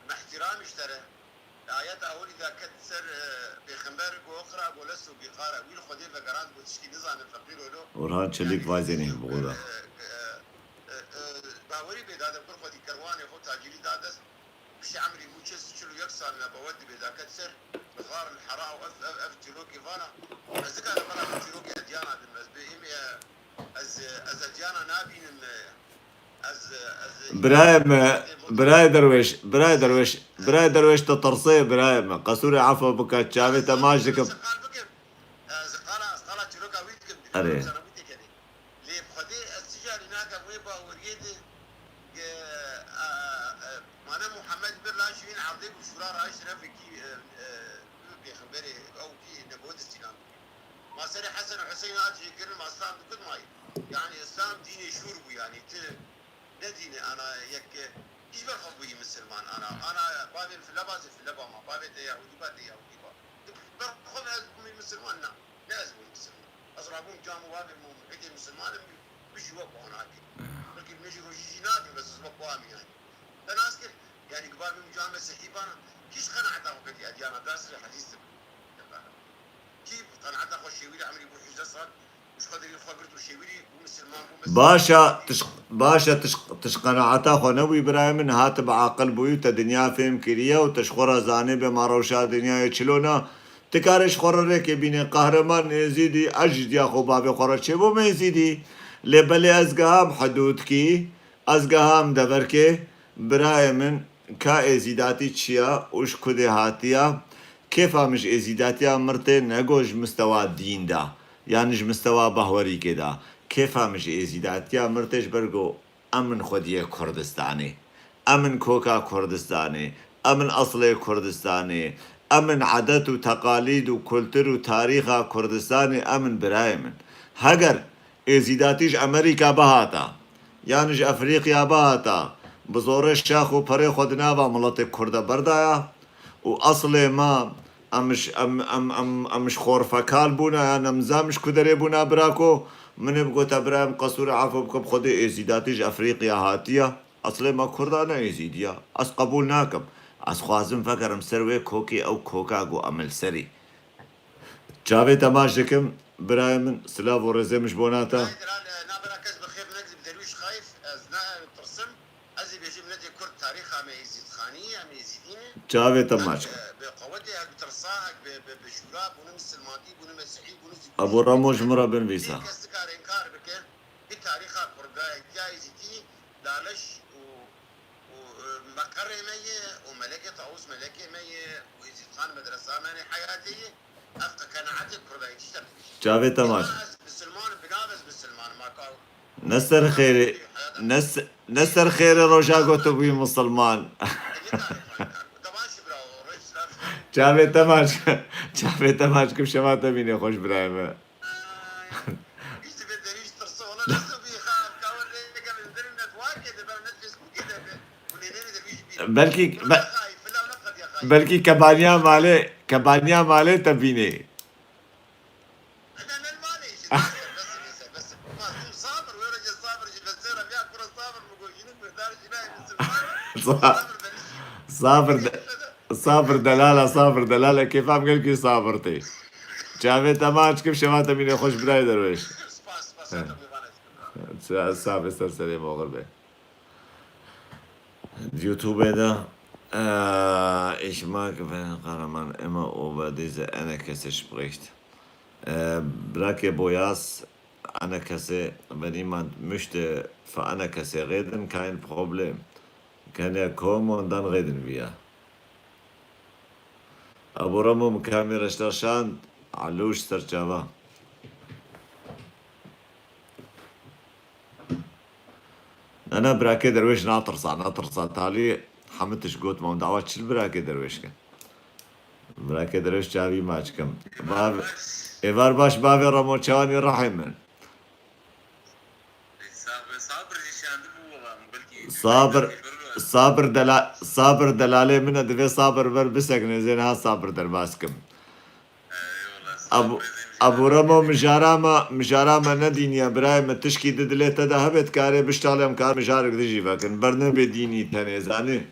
me ihtiram ji te re. Di ayeta ewilî de ket ser, e, pêxember, got, "Iqra", got, "Lestu bi qari." Wî li Xwedê vegerand, got, "Tişkî nizanim, feqîr olo." Orhan Çelik, yani, vay zênê, bi Xweda. E, e, e, e, bawerî bê dade, kur xwedî kerwanê xwe tacîrî da dest. Piştî emrî bû çil, çil û yek sal nebewet dibê da ket ser. Bi xar li Hera û ev, ev, ev çîrokê vana. Ez dikarim bela ev çîrokê edyana din, ez bê êmê, e, Ez, ez edyana nabînim, ez, ez Birayê me, birayê Derwêş, birayê Derwêş, birayê Derwêş, tu tirsê birayê me. Qesûrê efwe bike, çavê te maç dikim. Qal bikim. Ez qala, ez qala çîroka wî dikim. Erê. Sana wî têkenê. Lê bi Xwedê ez ti carî nakim wê baweriyê de, e, e, e, mane Muhammed bir lan şivîn erdê bû şûra rayişt refekî, e, e, pêxemberê ew kî nebû destînan. Ma serê Hesen û Hüseyin hat jêkirin, ma Îslam digot mayî. Yani Îslam dînê şûr bû, yani ti ne dînê ana yek, hiç ber xwe bûyî misilman ana. Ana bavê file ba, ez file ba ma. Bavê te Yahudî ba, te Yahudî ba. Ti ber xwe ez bûmî misilman, na. Ne ez bûm misilman. Ez rabûm cam û bavê min, hikê misilman im, bijî wek wana kî. Belkî min jî rojî jî nakim, bes ez wek wan im yani. Te nas kir, yani ki bavê min cam Mesîhî bana, kî ji qenaeta xwe ketî edyana, ders li hedîs dikim. Kî qenaeta xwe şêwî li emrî bû hejde sal, ji xwe derî xwe girt û şêwî bû misilman bû, misilman. Baş e, tiş-, baş e, tiş-, tiş qenaeta xwe nebûyî birayê min, hatibe aqil bûyî, te dinya fêm kiriye û te ji xwe re zanî bê ma rewşa dinyayê çilo ne. Ti karê ji xwe re rêkê bînê, Qehreman Êzîdî, ez ji diya xwe bavê xwe re çêbûm Êzîdî. Lê belê ez giham hidûdkî, ez giham deverkê, birayê min, ka êzîdatî çi ye û ji ku dê hatiye? Kêfa min ji êzîdatiya mir tê, nego ji mistewa dîn de, yan ji mistewa bahwerîkê de. Kêfa min ji êzîdatiya mir tê, ji ber ku em in xwediyê Kurdistanê. Em in koka Kurdistanê. Em in eslê Kurdistanê. Em in edet û teqalîd û kultur û tarîxa Kurdistanê. Em in birayê min. Heger êzîdatî ji Amerîka bihata, yan ji Efrîqya bihata, bi zorê şax û perê xwe di nava miletê Kurd de berdaya û eslê me Em ji, em, em, em, em ji xorfekal bûne, yan em zam ji ku derê bûne, birako? Min ê bigota, birayê min, qesûra efw bikim, Xwedê êzîdatî ji Efrîqya hatiye. Eslê me Kurda ne êzîdiya. Ez qebûl nakim. Ez xwazim vegerim ser wê kokê, ew koka ku em li serî. Çavê te maç dikim, birayê min, silav û rêzê min ji bona te. Navbera kes bi xêr, ne bi derwîş xayif, ez ne tirsim. Ez ê bêjim, miletê Kurd tarîxa me êzîdxanî ye, em êzîdî ne. Çavê te maç. Hek bi qewetê, hek bi tirsa, hek bi, bi, bi şûra, bûne misilmantî, bûne mesîhî, bûne zî Ebo Ramo ji min re binivîse. Kes dikare înkar bike, bi tarîxa Kurda, ya êzîdî, laleş û, û, e, meqerê me ye, û Melekê Tawus Melekê me ye, û Êzîdxan medresa me ne heyatê ye. Ev qe qenaetê Kurda ye, tiştek dibêje. Çavê te maç. Ema ez misilman, bi nav ez misilman, ma ka Ne ser xêrê, ne se-, ne ser xêrê roja ku tu bûyî misilman. Çavê te maç, çavê te maç kim, şeva te bînê xweş birayê me. Belkî, be-, belkî kebaniya malê, kebaniya malê te bînê. Sa-, Sabir de-, Sabir delala, Sabir delala, kêfa min gelkî Sabir tê. Çavê te maç kim, şeva te mînê xweş birayê derwêş. Sa-, Sabir ser serê moxir be. Di YouTube de, e, ich mag, wenn Kahraman immer über diese Enekesse spricht. E, Brake Boyas, Enekesse, wenn jemand möchte für Enekesse reden, kein Problem. Kann er kommen und dann reden wir. Abo Ramo, min kamera ji te şand, Alûş serçava. Ne, ne, birakê derwêş natirsa, natirsa. Talî hemû tişt got me, dawa çil birakê derwêş ke. Birakê derwêş çavî maç kim. Bav-, êvar baş bavê Ramo, çawanî rehê min. Sabir, Sabir jî şandibû wela, belkî Sabir, Sabir dela-, Sabir delalê min e, divê Sabir ber bisekine, zê niha Sabir derbas kim. Eyvallah, Abu, Sabir, Abu Remo, mijara me, mijara me ne dînî ye, birayê me, tişkî di dilê te de hebe, dikarê biştalê, em kar mijarek di jî vekin. Ber nebe dînî tenê, zanî?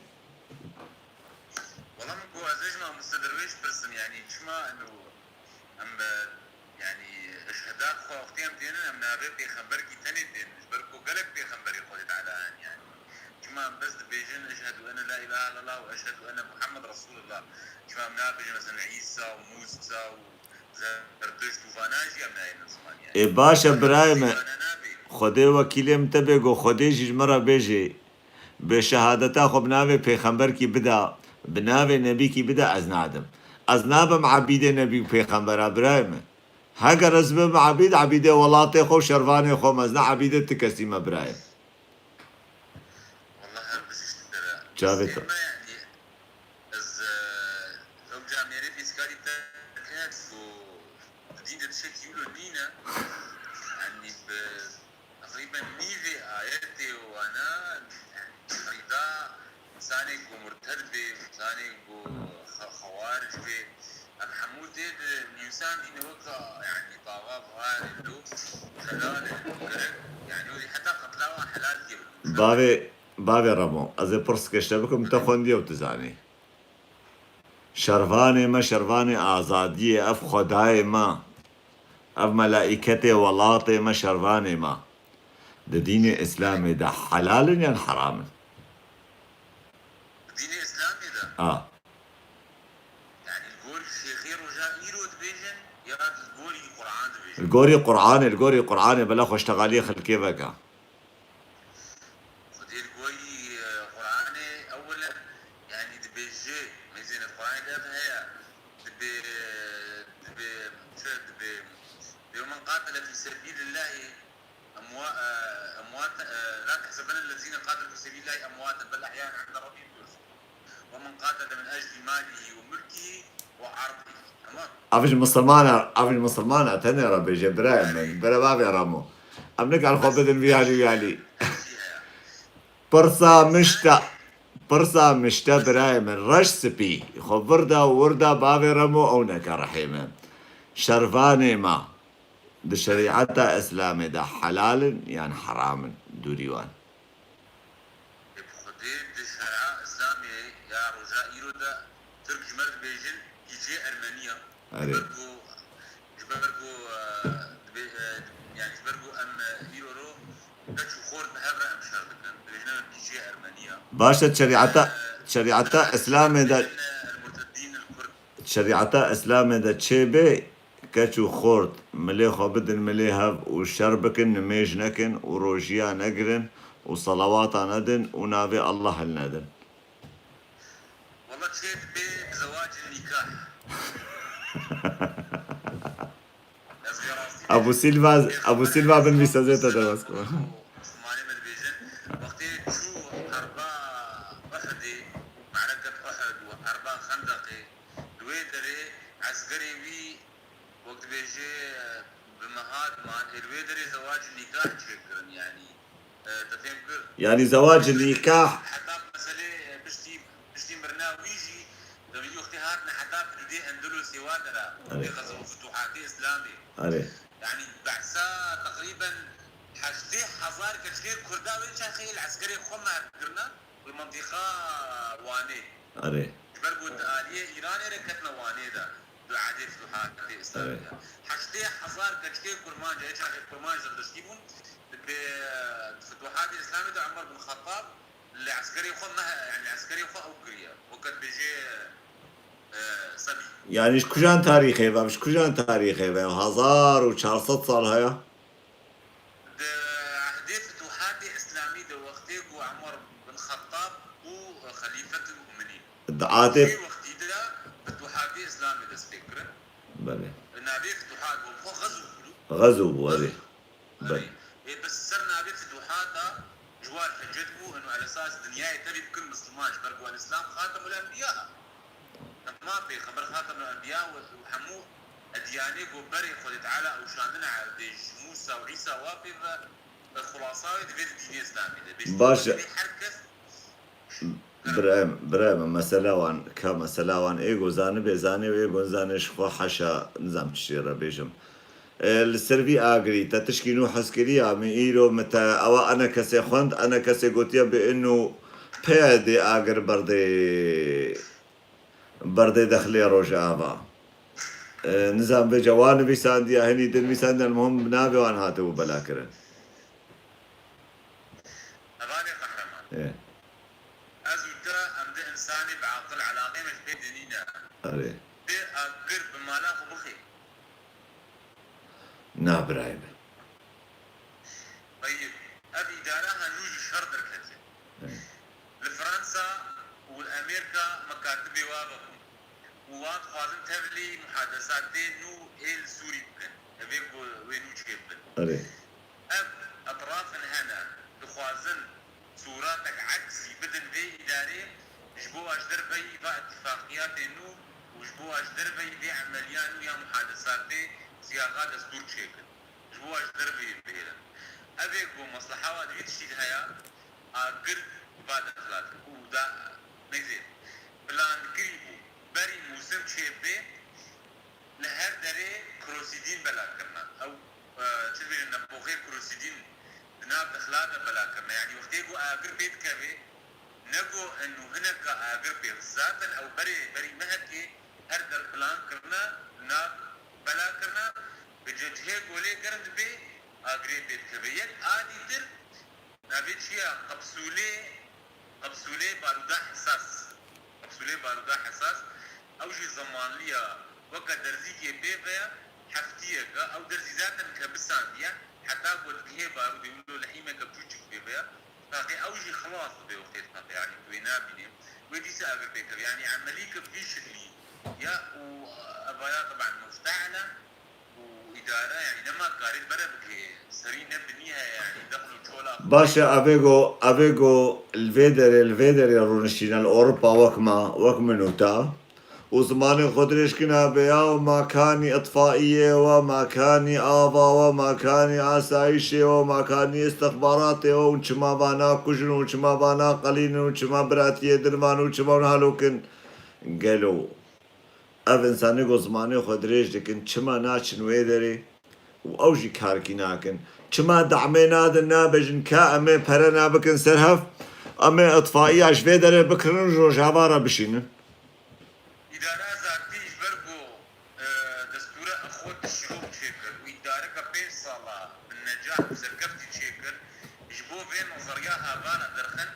Wela min ku ez ê ji mamoste derwêş pirsim, yanî çima em, em, e, yanî, êşheda xwe wextê em tênin, em navê pêxemberkî tenê tênin, ji ber ku gelek pêxemberî Xwedê Teala hene, yanî. Çima em bes dibêjin, "Eşhedû enne la îlahe illallah û eşhedû enne Muhammed Resûlullah"? Çima em nabêjin, mesela, Îsa û Mûsa û Zerdişt û vana jî em nayênin ziman, yanî? Ê, baş e, birayê me. Vana nabê. Xwedê wekîlê min te bê, ku Xwedê jî ji min re bêjê, bê şehadeta xwe bi navê pêxemberkî bida, bi navê nebîkî bida, ez nadim. Ez nabim ebîdê nebî û pêxembera, birayê me. Heger ez bibim ebîd, ebîdê welatê xwe û şervanê xwe me, ez ne ebîdê ti kesî me, birayê. Wallah her bijî ji te re. Çavê te. Ême, yanî, ez, e, ew camêrê fîskarî te diket ku di dîn de tiştekî wilo nîne. Yanî bi teqrîben nîvê ayetê wana, yanî rîda insanê ku murted bê, insanê ku xe-, xewarij bê, Em hemû tê di nîvsan dîne wek, yanî, tava, buharê, lo, xelalê, gerek, yanî, wê heta qetla wan helal kir. Bavê, bavê Remo, ez ê pirsike ji te bikim, te xwendiye û tu zanî. Şervanê me, şervanê azadiyê, ev xwedayê me, ev melaîketê welatê me, şervanê me. Di dînê Îslamê de helal in yan heram in? Di dînê Îslamê de? A. Yanî li gorî şêxê roja îro dibêjin ya li gorî Qur'an dibêjin? Li gorî Qur'anê, li gorî Qur'anê, bela xweştexaliyê xelkê veke. Xwedê li gorî, e, Qur'anê ewil e, yanî dibêje, mêzêne Qur'anê de heye, dibê, dibê, çi dibê, dibê men qatele fî sebîlillahî emwa-, e, emwat, e, la tehsebenellezîne qatelu fî sebîlillahî emwaten bel ehya'en inde rabbîhim yurzakûn. Ve men qatele min eclî malîhî ve mulkîhî ve erdîhî. Tamam. Ev ji misilman e, ev ji misilman e, tenê re bêje, birayê min, bere bavê Ramo. Em nikarin xwe bidin vî alî, vî alî. Pirsa mişta. Pirsa mişte birayê min, reş spî, xwe vir da û wir da bavê Remo ew neke rihê me. Şervanê me di şerîeta Îslamê de helal in yan heram in dûrî wan? Ê bi Xwedê di şer'a Îslamê ya roja îro de Tirk ji me re dibêjin kîjê Ermenî ya. Ji Erê. ber ku, ji ber ku, e, dibê-, e, yani ji ber ku em, e, îro ro keç û xort bi hev re em şer dikin. Dibêjin em kîjê Ermenî ya. Baş e, şerîeta, şerîeta Îslamê de, Dibêjin, e, el-murteddîn el-kurd. şerîeta Îslamê de çê bê, keç û xort milê xwe bidin milê hev û şer bikin, nimêj nekin û rojiya negirin û selawata nedin û navê Allah hilnedin. Wala çê dibê bi zewacil nîkah. Ez vê rastî Abu Silva, Abu Silva binivîse zê te derbas kir. Musulmanê me dibêjin, wextê çû herba Uhudê, mereket Uhud û herba Xendeqê, li wê derê eskerê wî, wek dibêje, bi meha diman, ê li wê derê zewac nîkah çêkirin, yanî, e, te fêm kir? Yanî zewac nîkah. Heta meselê, e, piştî, piştî mirina wî jî, demî wextê hatine heta hidûdê Endelusê wa dera, Erê. Wê xezo û futuhatê Îslamê. Erê. Yanî behsa teqrîben heştê hezar keçikê Kurda wê çaxê li eskerê xwe me kirine, li mentiqa Wanê. Erê. Ji ber ku di aliyê Îranê re ketine Wanê de, di erdê futuhatê Îslamê de. Heştê hezar keçikê Kurmanc, ê çaxê Kurmanc Zerdiştî bûn, di futuhatê Îslamê de Umer bin Xettab li eskerê xwe me, yani eskerê xwe ew kiriye. Weke dibêje, e, sebî. Yanî ji kujan tarîxê ve, ji kujan tarîxê ve? Hezar û çar sed sal heye? Di ehdê futuhatê Îslamî de wextê ku Umer bin Xettab bû xelîfetil mu'minîn. Di ehdê Vê wextî de futuhatê Îslamê dest pê kirin. Belê. Navê futuhat bû, xwe xezo bû. Xezo bû, erê. Erê. Belê. Ê, bi ser navê futuhata ji war hicet bû, inu el esas dinyayê tevî bikin Misliman, ji ber ku el Îslam xatemul enbiya. Hema pêxember xatemul enbiya û hemû edyanê ku berê Xwedê Teala ewşandine erdê ji Mûsa û Îsa wa pê ve, e, xulasa wê divê di dînê Îslamê de. Bêjin Baş e. Divê her kes Birayê min, birayê min, mesela wan, ka mesela wan ê go zanibê, zanê û ê go nizanê ji xwe haşa, nizam çi jê re bêjim. E, li ser vî agirî, te tişkî nû hez kiriya, min îro, min te, ewa ene kesê xwend, ene kesê gotiye bi inu peyê dê agir berdê, berdê dexlê Rojava. E, nizam vêca wan nivîsandiya, hinî din nivîsandiya, muhim bi navê wan hatibû bela kirin. Hevalê Qehreman. E. Ez û te, em di insanê bi aqil, elaqê me ji pê de nîne. Erê. Bê agir bi mala xwe bixê. Na birayê min. Teyib, ev îdara ha nû ji şer derketiye. Li Fransa û li Amerîka mekatibê wa vebûn û wan dixwazin tevlî muhadesatê nû ê li Sûrî bikin. Evê ku wê nû çêbibin. Erê. Ev etrafin hene, dixwazin sûratek eksî bidin vê îdarê, ji bo wa ji derveyî va îtîfaqiyatê nû û ji bo wa ji derveyî vê emeliya nû ya muhadesatê siyaxa destûr çêkin. Ji bo wa ji derveyî bihêlin. Ev ê ku mesleha wa di vî tiştî de heye, agir va dexilate û da, neyse, plankirî bû. Berî mûsim çêbê, li her derê krosîdîn bela kirine. Ew, e, çi dibêjin, nepoxê krosîdîn di nav dixila de bela kirine. Yanî wextê ku agir pê dikeve, ne ku eno hineka agir pê, zaten ew berê, berî mehekê her der plan kirine, nav bela kirine, bi cihê ku lê germ dibe, agirê pê dikeve. Yek a dîtir, Navê çi ya? Kapsûlê, kapsûlê barûda hesas. Kapsûlê barûda hesas, ew jî zemanlî ya, weke derzîkê pê ve ya, heftiyek e. Ew derzî zaten kebisandiye, heta ku digihê barûdê wilo lehîmeke biçûçik pê ve ya. Taqê ew jî xilas dibe wextê taqê, yanî tu wê nabînê. Wê dîsa agir pê keve. Yanî emelî ke vî şiklî ya û evaya teben muftehel e. Û îdare, yanî nema karê bere bike, serî ne binî heye, yanî dexl û çola xwe. Baş e, evê go, evê go li vê derê, li vê derê rûniştîne li Ewropa wek me, wek min û te, û zimanê xwe dirêj kine be ya û makanî itfaiyê we, makanî ava we, makanî asayîşê we, makanî istixbaratê we û çima va nakujin û çima va naqelînin û çima biratiyê din van û çima halokin. Gelo ev insanê ku zimanê xwe dirêj dikin, çima naçin wê derê û ew jî karkî nakin? Çima dahmê nadin, nabêjin ka em ê pere nabikin ser hev, em ê itfaiya ji vê derê bikirin û ji Rojava re bişînin? Îdara zatî ji ber ku, e, destûra Exwet Şirûk çêkir û îdareka pênc sala bi necah û serkeftî çêkir, ji bo vê nezeriya havana derxin,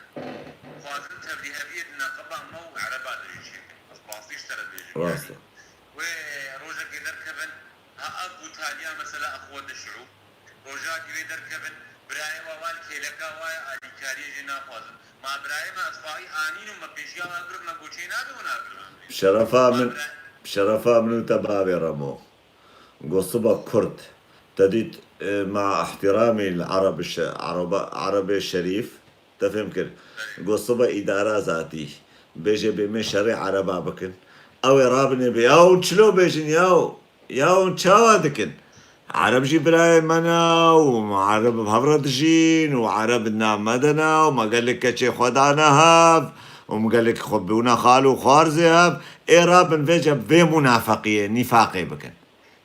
xwazin tevlîheviyê di neqeba me û Ereba de jî çêkin. Ez bi rastî ji te re dibêjim, Rast yanî. E. Wê rojekê derkevin, ha ev bû taliya mesela Exwet Şirûk. Roja dî wê derkevin, birayê wa, wa li kêleka wa ye, alîkariyê jê naxwazin. Ma birayê me itfaî anîn û me pêşiya wan girt, me got çê nabe û nabe. Bi şerefa Ma min, bira- bi şerefa min û te bavê Remo. Go siba Kurd. Te dît, e, ma ihtiramî li Ereb şe-, Ereba-, Erebê Şerîf. Te fêm kir. Go siba îdara zatî. Bêje bê me şerê Ereba bikin. Ew ê rabinê bê. Ya hûn çilo bêjin ya. Ya hûn çawa dikin? Ereb jî birayê me ne û me Ereb bi hev re dijîn û Ereb di nav me de ne û me gelek keçê xwe dane hev û me gelek xwe bûne xal û xwarzê hev. Ê rabin vêce vê munafeqiyê, nîfaqê bikin.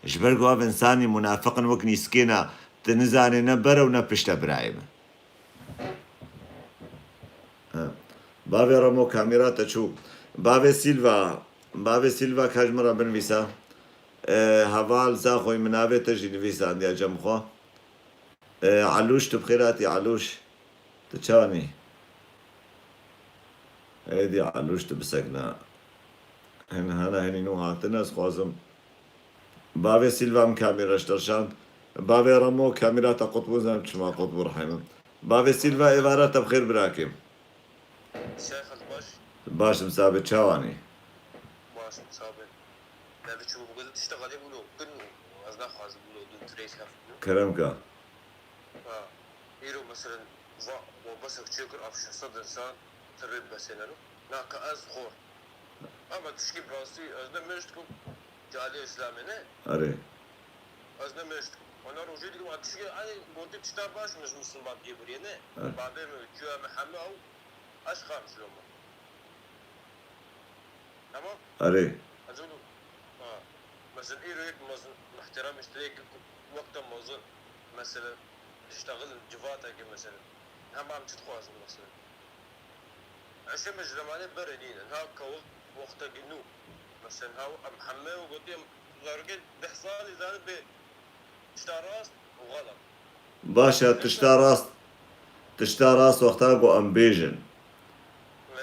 Ji ber ku ev insanî munafiq in, wek nîskê ne, tu nizanê ne ber e û ne pişt e birayê min. Ha. Bavê Remo kamera te çû. Bavê Silva, Bavê Silva ka ji min re binivîse. E, heval Zaxoyê min navê te jî nivîsandiye cem xwe. E, Elûş, tu bi xêr hatî Elûş. Tu çawa nî? Êdî Elûş, tu bisekne. Hin hene hinî nû hatine, ez xwazim. Bavê Silva min kamera ji te şand. Bavê Remo kamera te qut bû, zem çima qut bû rihê min. Bavê Silva êvara te bi xêr birakê. Seyxel baş. Baş im sabê çawanî? Baş im sabê. Devê çû bû tişta xalê bûlo kin û ez naxwazim bûlo dû tirês heft bû. Kerem ka. Ha. Îro meselen va, wa besek çêkir av şeş sed insan tirê besêneno. Na ka ez xor. Ama tişkî bi rastî ez ne mêj dikim, cihadê Îslamê ne. Erê. Ez ne mêj dikim. Ona rojê dikim, a tişkî, ay, gotî tişta baş min ji misilman biyê buriyê ne. Erê. Babê min, cuya min heme ew, ez xam ji loma. Tamam? Erê. Ez onu, ha, mesela îro yek mezin, muhterem işte yek wekte mezin, mesela, diştexil civateke mesela. Hem em çi dixwazin mesela. Eşe me ji zemanê berê nîne. Ha ka wek-, wextekî nû. Mesela ha em heme û gotî em zarokê deh salî zanin bê tişta rast û xelet. Baş e, tişta rast, tişta rast wexta ku em bêjin.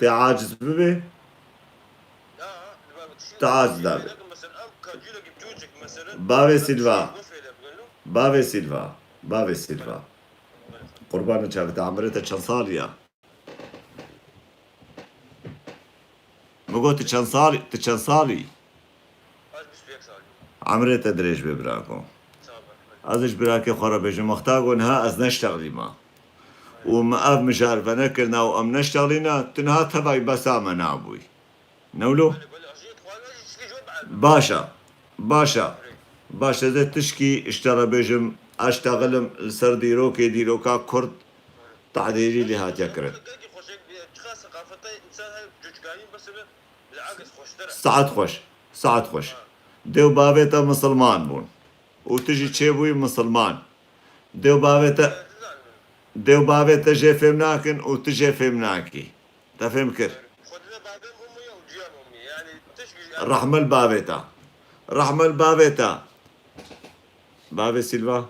Tê aciz bibe? Ya, ha, li ber tişî Te aciz dabe. Mesela em ka cûrekî cûcik mesela, Bavê em Silva. Tişî gofê de bigin lo. Bavê Silva. Bavê Silva. Qurbanê çavê te, emirê te çend salî ya? Min got, tu çend salî, tu çend salî? Ez bîst û yek salî. Emrê te dirêj be birako. Sağ ol. Ez ji birakê xwe re bêjim, wexta ku niha ez neştexlîma. Û me ev mijar venekirina û em neştexlîna, tu niha tevayî besa me nabûyî. Ne wilo? Belê, belê, ez jî dixwazim, ez jî tişkî ji we bielbim. Baş e. Baş e. Erê. Baş e, ez ê tişkî ji te re bêjim, ez ştexilim li ser dîrokê, dîroka Kurd, Tehdîrî lê hatiye kirin. Gelkî xweşik bûye, çiqa seqafeta însan her cûçkayî mesela, bilakis xweştir e. Saet xweş, saet xweş. Ha. Dê û bavê te misilman bûn. Û tu jî çêbûyî misilman. Dê û bavê te, dê û bavê te jê fêm nakin û tu jê fêm nakî. Te fêm kir? Xwedine bavê min û ya û ciya min û. Yani tişkî ji Rehme li bavê te. Rehme li bavê te. Bavê Silva.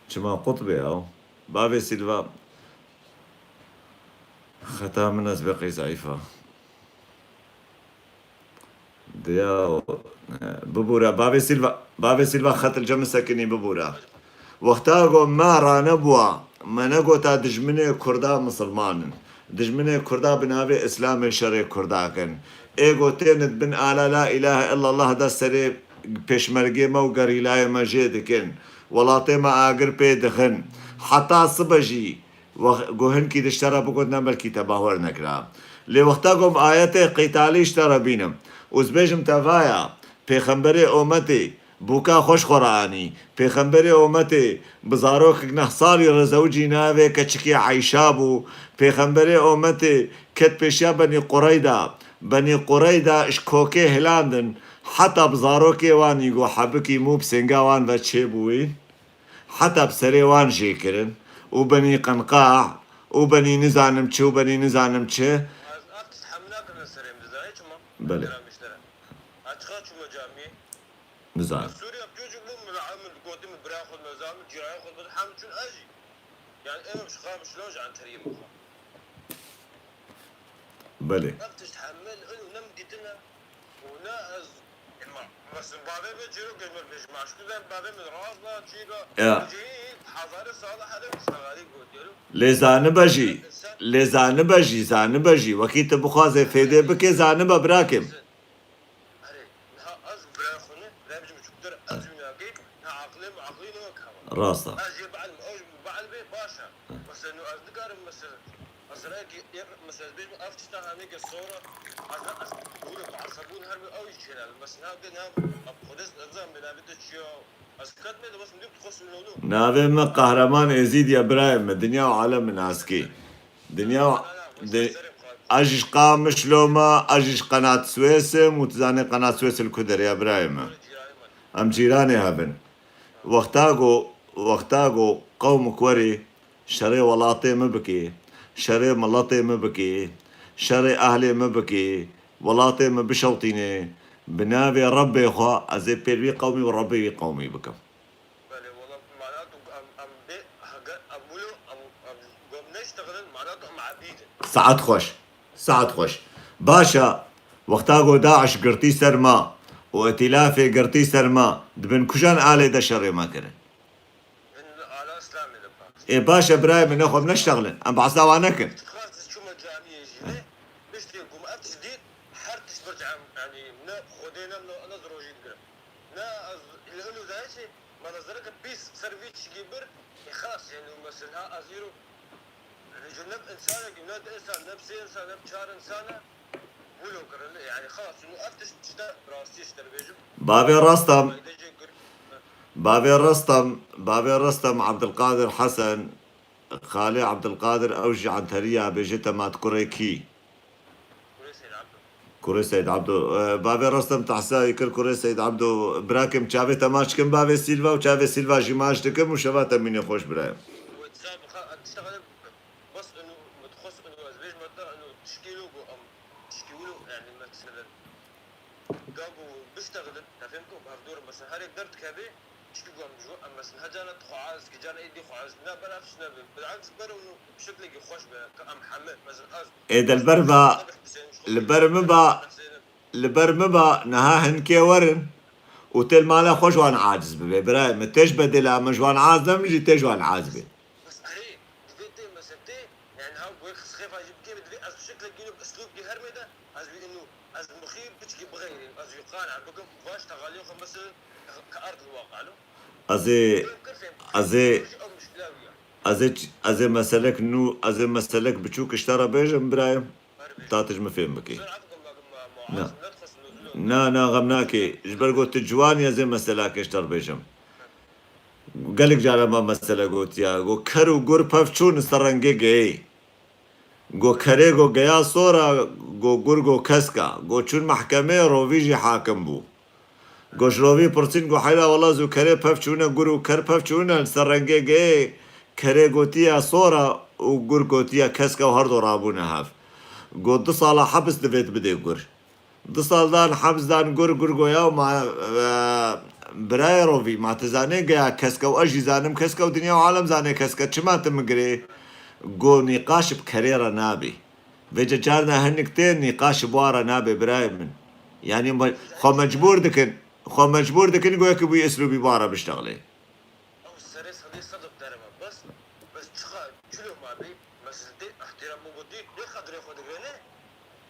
Çima qutbê ew? Bavê Silva. Xeta min ez beqî zayîf a. Diya, bibûre. Bavê Silva, bavê Silva xet li cem sekinî bibûre. Wexta go me ranebûa, me negota dijminê Kurda misilman in. Dijminê Kurda bi navê Îslamê şerê Kurda kin. Ê go tên di bin ala la îlahe illallah de serê pêşmergê me û gerîlayê me jê dikin. Welatê me agir pê dixin. Heta sibe jî wex-, go hinkî dişte re bigotin, belkî te bawer nekira. Lê wexta ku em ayetê qîtalî ji te re bînim û ez bêjim te vaya, pêxemberê ometê bûka xweş xwe re anî, pêxemberê ometê bi zarokek neh salî re zewicî navê keçikê Eyşa bû, pêxemberê ometê ket pêşiya Benî Qureyda, Benî Qureyda ji kokê hilandin, heta bi zarokê wan î got hebikî mû bi sênga wan ve çêbûyî. Heta bi serê wan jê kirin û benî qenqah û benî nizanim çi û benî nizanim çi. Ez ev tişt hemû nakim li serê min dizanî çima? Belê. Dera miştere. Ez çiqa çûme camiyê? Nizanim. Sûriya çocuk bû min, min gotin min biraya xwe, min zan min cîraya xwe, min hem çûn ez jî. Yani ev ji xwe, ji lan ji Enteriyê min xwe. Belê. Ev tişt hemû li û ne min dîtine û ne ez, ma, mesela bavê min çîrok ez min bêjim, aşkû zan bavê min razna çîka, Ya. Cihî hezarê sala herê min ştegalî gotiyerim. Lê zanibe jî, lê zanibe jî, zanibe jî. Wekî tu bixwazê fêdê bike, zanibe birakim. Erê, niha ez bira xwe ne, bira min ji min çûktir, ez wî nagê, niha aqilê min aqilî ne wek hewa. Rast e. Ez jê bielm, ew ji min bielmê baş e. Mesela, nu ez nikarim, mesela, ez rengî, mesela, ez bêjim, ev tişta hemêke sor e, ez ne, ez, hûn e, bi esebûn her bi ew jî çênabin. Mesela, niha, niha, ev Xwedê, ez nizanim bê navê te çi ye, ez ket me de, bes min dî, tu xwe sûnonu. Navê min Qehreman Êzîd ye, birayê min, dinya û alem min nas kî. Dinya, di, ez jî ji Qamişlo me, ez jî ji Qenat Swês im û tu zanî Qenat Swês li ku derê ye, birayê me. Em cîranê hev in. Wexta ku, wexta ku qewmik werî şerê welatê min bikî, şerê miletê min bikî, şerê ehlê min bikî, welatê min bişewtînê, bi navê Rebbê xwe ez ê pêl wî qewmî û Rebbê wî qewmî bikim. Belê, wela, mana tu em, em bê, hege, em wilo, em, em, ku em neştexilin, mana tu em ebîd in. Saet xweş. Saet xweş. Baş e, wexta ku DAIŞ girtî ser me û îtîlafê girtî ser me, di bin kujan alê de şerê me kirin? Bin ala Îslamê de bas. Ê baş e, birayê min, nexwe em neştexilin. Em behsa wan nekin. Dixwest ez çûme camiyê jî ne, piştî ku me ev tişt dît, her tişt birc em, yanî ne Xwedê ne, ne, ne rojî digirim. Ne ez li ilo dayê çi, me nazireke pîs ser vî tişkî bir, ê xelas, yanî mesela ha ez îro, yanî ji ne bi insanekî, ne di insan, ne bi sê insan, ne bi çar insan e, wilo kirin, yanî xelas, yanî ev tişt, tişte rastî ji te dibêjim. Bavê Restem, Faydê jê kir. Bavê Restem, bavê Restem Abdulkadir Hesen, Xalê Abdulkadir, ew ji Enteriya, bêje te ma tu kurê kî? Kurê Seyd Abdo. Kurê Seyd Abdo. E, bavê Restem tehsayî kir kurê Seyd Abdo. Birakim, çavê te maç kim bavê Silva û çavê Silva jî maç dikim û şeva te mînê xweş birayim. Wê disa bixa, em tişta xwe bas inu, min dixwest inu, ez bêjim te inu tişkî lo ku em tişkî wilo, yani mesela. Gago biştexilin, tefêm ku hevdor mesela her yek derdikeve, çiki ku em ji, em mesela her carna dixwe ez, ki carna êdî xwe ez, ne ber ev tişt nebe. Bilans ber û bi şeklekî xweş be, ki em heme, mesela ez, Ê de li ber va, li ber min va, li ber min va, niha hinkê werin û tê li mala xwe ji wan aciz bibe. Birayê min, tê ji bedêla min ji wan aciz be, min jî tê ji wan aciz be. Bes erê, divê tê, mesela tê, yani ha wek xefa jî bikê, divê ez bi şeklekî û bi eslûbkî hermê de, ez wî inu, ez mixî piçkî bixeyrîm, ez wî qane bikim, vaş texaliyê xwe mesela, ke erd li waqalo. Ez ê, Fêm kir, fêm kir. ez ê, Jî ew muşkila wî ye. ez ê ç-, ez ê meselek nû, ez ê meselek biçûk ji te re bêjim, birayê. Her bêjim. Ta tu ji min fêm bikî. Zor ev gum, gum, Na. muaz, ne dixwest nuzul û Na, na, xem nake. Ji ber ku tu ciwan î, ez ê meselake ji te re bêjim. Gelek cara me mesele gotiya. Go ker û gur pev çûn ser rengê geyê. Go kerê go geya sor a, go gur go kesk a. Go çûn mehkemê, rovî jî hakim bû. Go ji rovî pirsîn, go heyra wela zû kerê pev çûne, gur û ker pev çûne, li ser rengê geyê kerê gotiye sor a û gur gotiye kesk a û herdo rabûne hev. Go du sala hebs divêt bidê gur. Du sal dan, hebs dan gur, gur goya û ma, e, birayê rovî, ma tu zanê geya kesk e û ez jî zanim kesk e û dinya û alem zanê kesk e, çima tu min girê? Go nîqaş bi kerê re nabê. Vêca carna hinik tê nîqaş bi wa re nabê, birayê min. Yanî me-, xwe mecbûr dikin, xwe mecbûr dikin, go yekî bi wî eslûbî bi wa re biştexilê. Ew serê sedê sed bi derve bes, bes çiqa çilo ma bî, mesela tê ihtiram min gotî, lê qedrê xwe digre ne?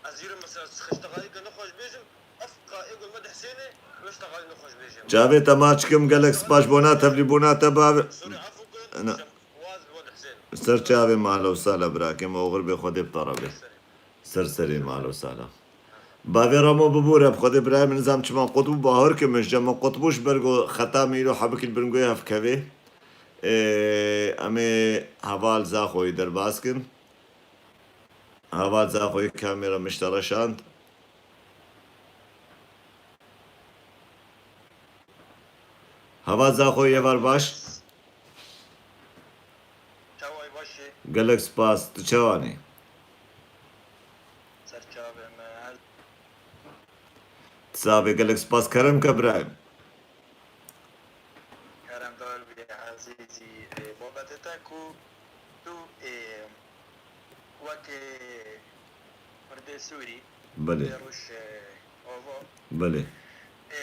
Ez îro mesela xiştexalî ke nexweş bêjim, ev qa ê gul me dihsêne, wê ştexalî nexweş bêjim. Çavê te maç kim, gelek spas bona tevlîbûna te bavê. Sorê efû kin, Na. Şem waz li we dihsêne. Ser çavê mala û sala birakê me, oxir bê Xwedê bi te re bê. Serê. Ser serê mal û sala. Bavê Ramo bibûre, bi Xwedê birayê min nizam çima qut bû, bahor ke min ji cem qut bû, ji ber ku xeta min îro hebikî li bin guhê hevkevê. Ê, em ê heval Zaxoyî derbas kin. Heval Zaxoyî kamera min ji te reşand. Heval Zaxoyî, êvar baş. Çaway baş e? Gelek spas. Tu çawan î? Ser çavê me her Sabê, gelek spas. Kerem ke birayê. Keremdar bî ezîzî. E, babetê te ku tu, e, wek, e, Kurdê Sûrî, Belê. Roj, e, ava. Belê. E,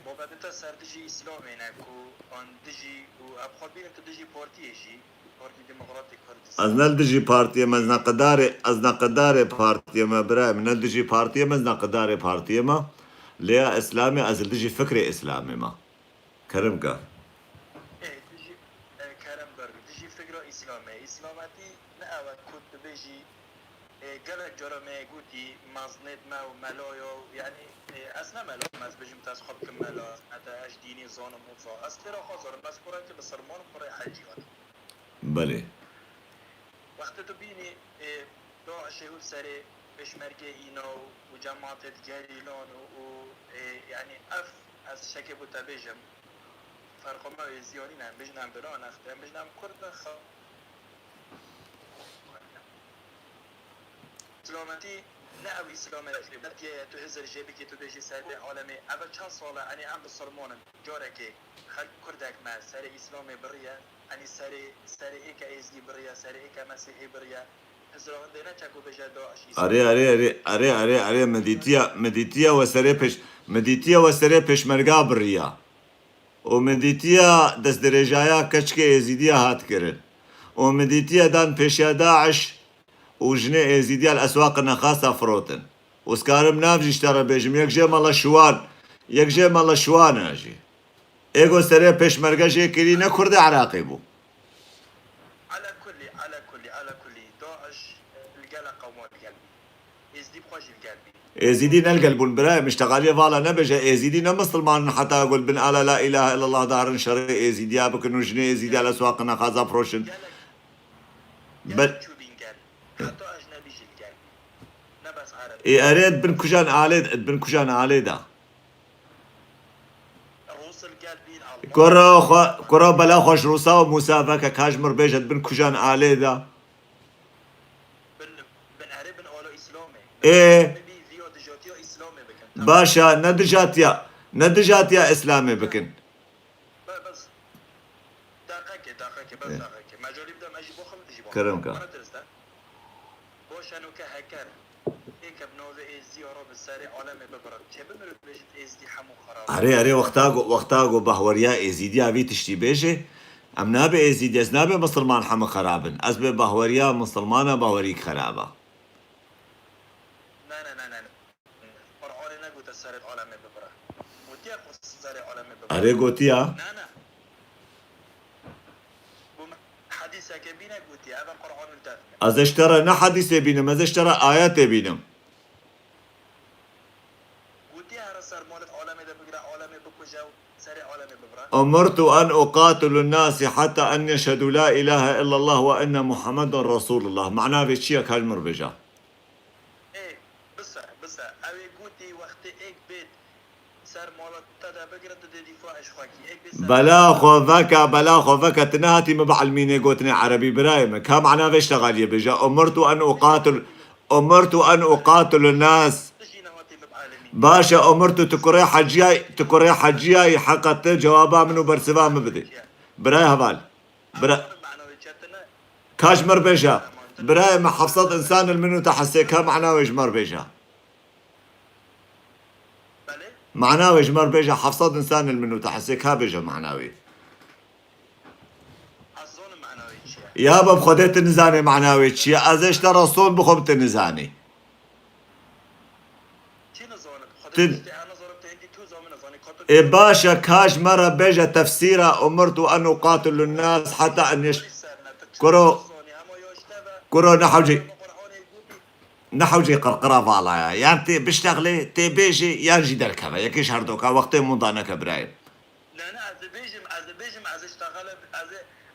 babetê te ser dijî Îslamê ne ku an dijî û ev xwe bînin tu dijî partiyê jî, Partî Demokratîk Kurdistan. Ez ne li dijî partiyê me, ez neqedarê, ez neqedarê partiyê me, birayê min, ne li dijî partiyê me, ez neqedarê partiyê me. Lê ya Îslamê, ez li dijî fikrê Îslamê me. Kerem ke. Ê, tu jî, e, kerem ber bî. Tu jî fikra Îslamê. Îslametî ne ew e ku tu bêjî, e, gelek cara me gotî, mezinêt me û mela ya û, yanî, e, ez ne mela me, ez bêjim te ez xwe bikim mela, ne te ez dînî zanim û fa. Ez xêra xwe zanim, ez kureke bisilman û kurê hecî hatim. Belê. Wextê tu bînî, ê, DAIŞê û serê pêşmergê îna û, û cematê gerîlan û, û, ê, yanî ev, ez şekê bo te bêjim, ferqa me êzdiyanî ne, em bêjin em bira nexte, em bêjin em Kurd in, xa-, Silametî ne ew Îslamê belkê ye, tu hizir jê bikî, tu bêjî serê alemê. Eve çend sal e, enî em bisilman in. Carekê xelk Kurdek me serê Îslamê biriye, enî serê, serê êke Êzidî biriye, serê êke Mesîhî biriye. Hizra hindê ne çeko bêje DAIŞ Îslam. Erê, erê, erê, erê, erê, erê, min dîtiye, min dîtiye we serê pêş-, min dîtiye we serê pêşmerga biriya. Û min dîtiya destdirêjaya keçikê Êzîdiya hat kirin. Û min dîtiye dan pêşiya DAIŞ û jinê Êzîdiya li eswaqê nexasa firotin. Û ez karim nav jî ji te re bêjim, yek jê mala Şiwan, yek jê mala Şiwan e jî. Ê ku serê pêşmerge jê kirî ne Kurdê Iraqê bû. Ala kulî, ala kulî, ala kulî. DAIŞ, e, li gel e, qewma li gel bî. Êzidî bi xwe jî li gel bî. Êzîdî ne li gel bûn birayê min, ji te xaliyê vala nebêje, Êzîdî ne misilman in heta ku li bin ala la îlahe illallah darin şerê Êzîdiya bikin û jinê Êzîdiya li eswaqê nexaza firoşin. Gelek, Be- gelek çûbîn gel. Heta ecnebî jî li gel bî. Ne bes Ereb. Ê erê di bin kujan alê, di bin kujan alê de. Rûs li gel bîn, Alman. Kuro xwe, kuro bela xwe ji Rûsa û Mûsa veke, ka ji mir bêje di bin kujan alê de. Bin, bin erê bin ala Îslamê. Ê. Bibî viya dijatiya Îslamê bikin. Tamam. Baş e, ne dijatiya, ne dijatiya Îslamê bikin. Be-, bes. Deqekê, deqekê, bes Ê. deqekê. Mecalî bide me jî boxim, tu jî boxim. Kerem ke. Bana dirist e. Baş e, nûke heker êke bi navê Êzidî ya re bi serê alemê bibire. Çê bi mirov bêjit Êzidî hemû xerab. Erê, erê, wexta ku, wexta ku bahweriya Êzîdiya vî tiştî bêje, em nabe Êzîdî, ez nabe misilman hemû xerab in. Ez bê bahweriya misilmana bahwerîk xerab e. Ne, ne, ne, ne, ne. Qur'anê negote serê alemê bibire. Gotiye xwe serê alemê bibire. Erê gotiya. Ne, ne. Bû me hedîseke bîne gotiye, eve Qur'an û def me. Ez ê ji te re ne hedîsê bînim, ez ê ji te re ayetê bînim. Gotiye here ser malet alemê de bigire, alemê bikuje û serê alemê bibire. أمرت أن أقاتل الناس حتى أن يشهدوا لا إله إلا الله وأن محمدا رسول الله. Mana vê çi ye, ka ji mir bêje? Ê, bise, bise. Ew ê gotî wextê êk bêt ser mala te de bigire, tu dê dîfaê ji xwe kî. Êk bêt ser Bela xwe veke, bela xwe veke. Tu nehatî min bielmînê gotinê erebî birayê min. Ka mana vê ştegaliyê bêje. أمرت أن أقاتل، أمرت أن أقاتل الناس. Tu jî nehatî min bielmînê. Baş e, أمرت tu kurê Heciyayî, tu kurê Heciyayî, heqa te cewaba min û bersiva min bidê. Birayê heval. Bira- Ka ji mir bêje. Birayê min, heft sed însan li min û te hesê, ka mana wê ji mir bêje. Mana wê ji mir bêje, heft sed însan li min û te hesê, ka bêje mana wê. Ya bi Xwedê tu nizanê mana wê çi ye? Ez ê ji te re sond bixwim tu nizanî. Çi nizanim? Xwedê Ti- tiştê ez nizanim, te hindî tu zame nizanî, ka tu Ê baş e, ka ji me re bêje tefsîra, أمرت أن أقاتل الناس حتى أن يش-, Kuro, nizanî, hema ya ji te ve. Kuro ne hewcî. Qur'anê gotî, Ne hewcê qirqira vala ye. Yan tê biştexlê, tê bêjê, yan jî derkeve. Yekê ji herdoka wextê min daneke birayê. Ne, ne, ez dibêjim, ez dibêjim, ez iştexele, ez,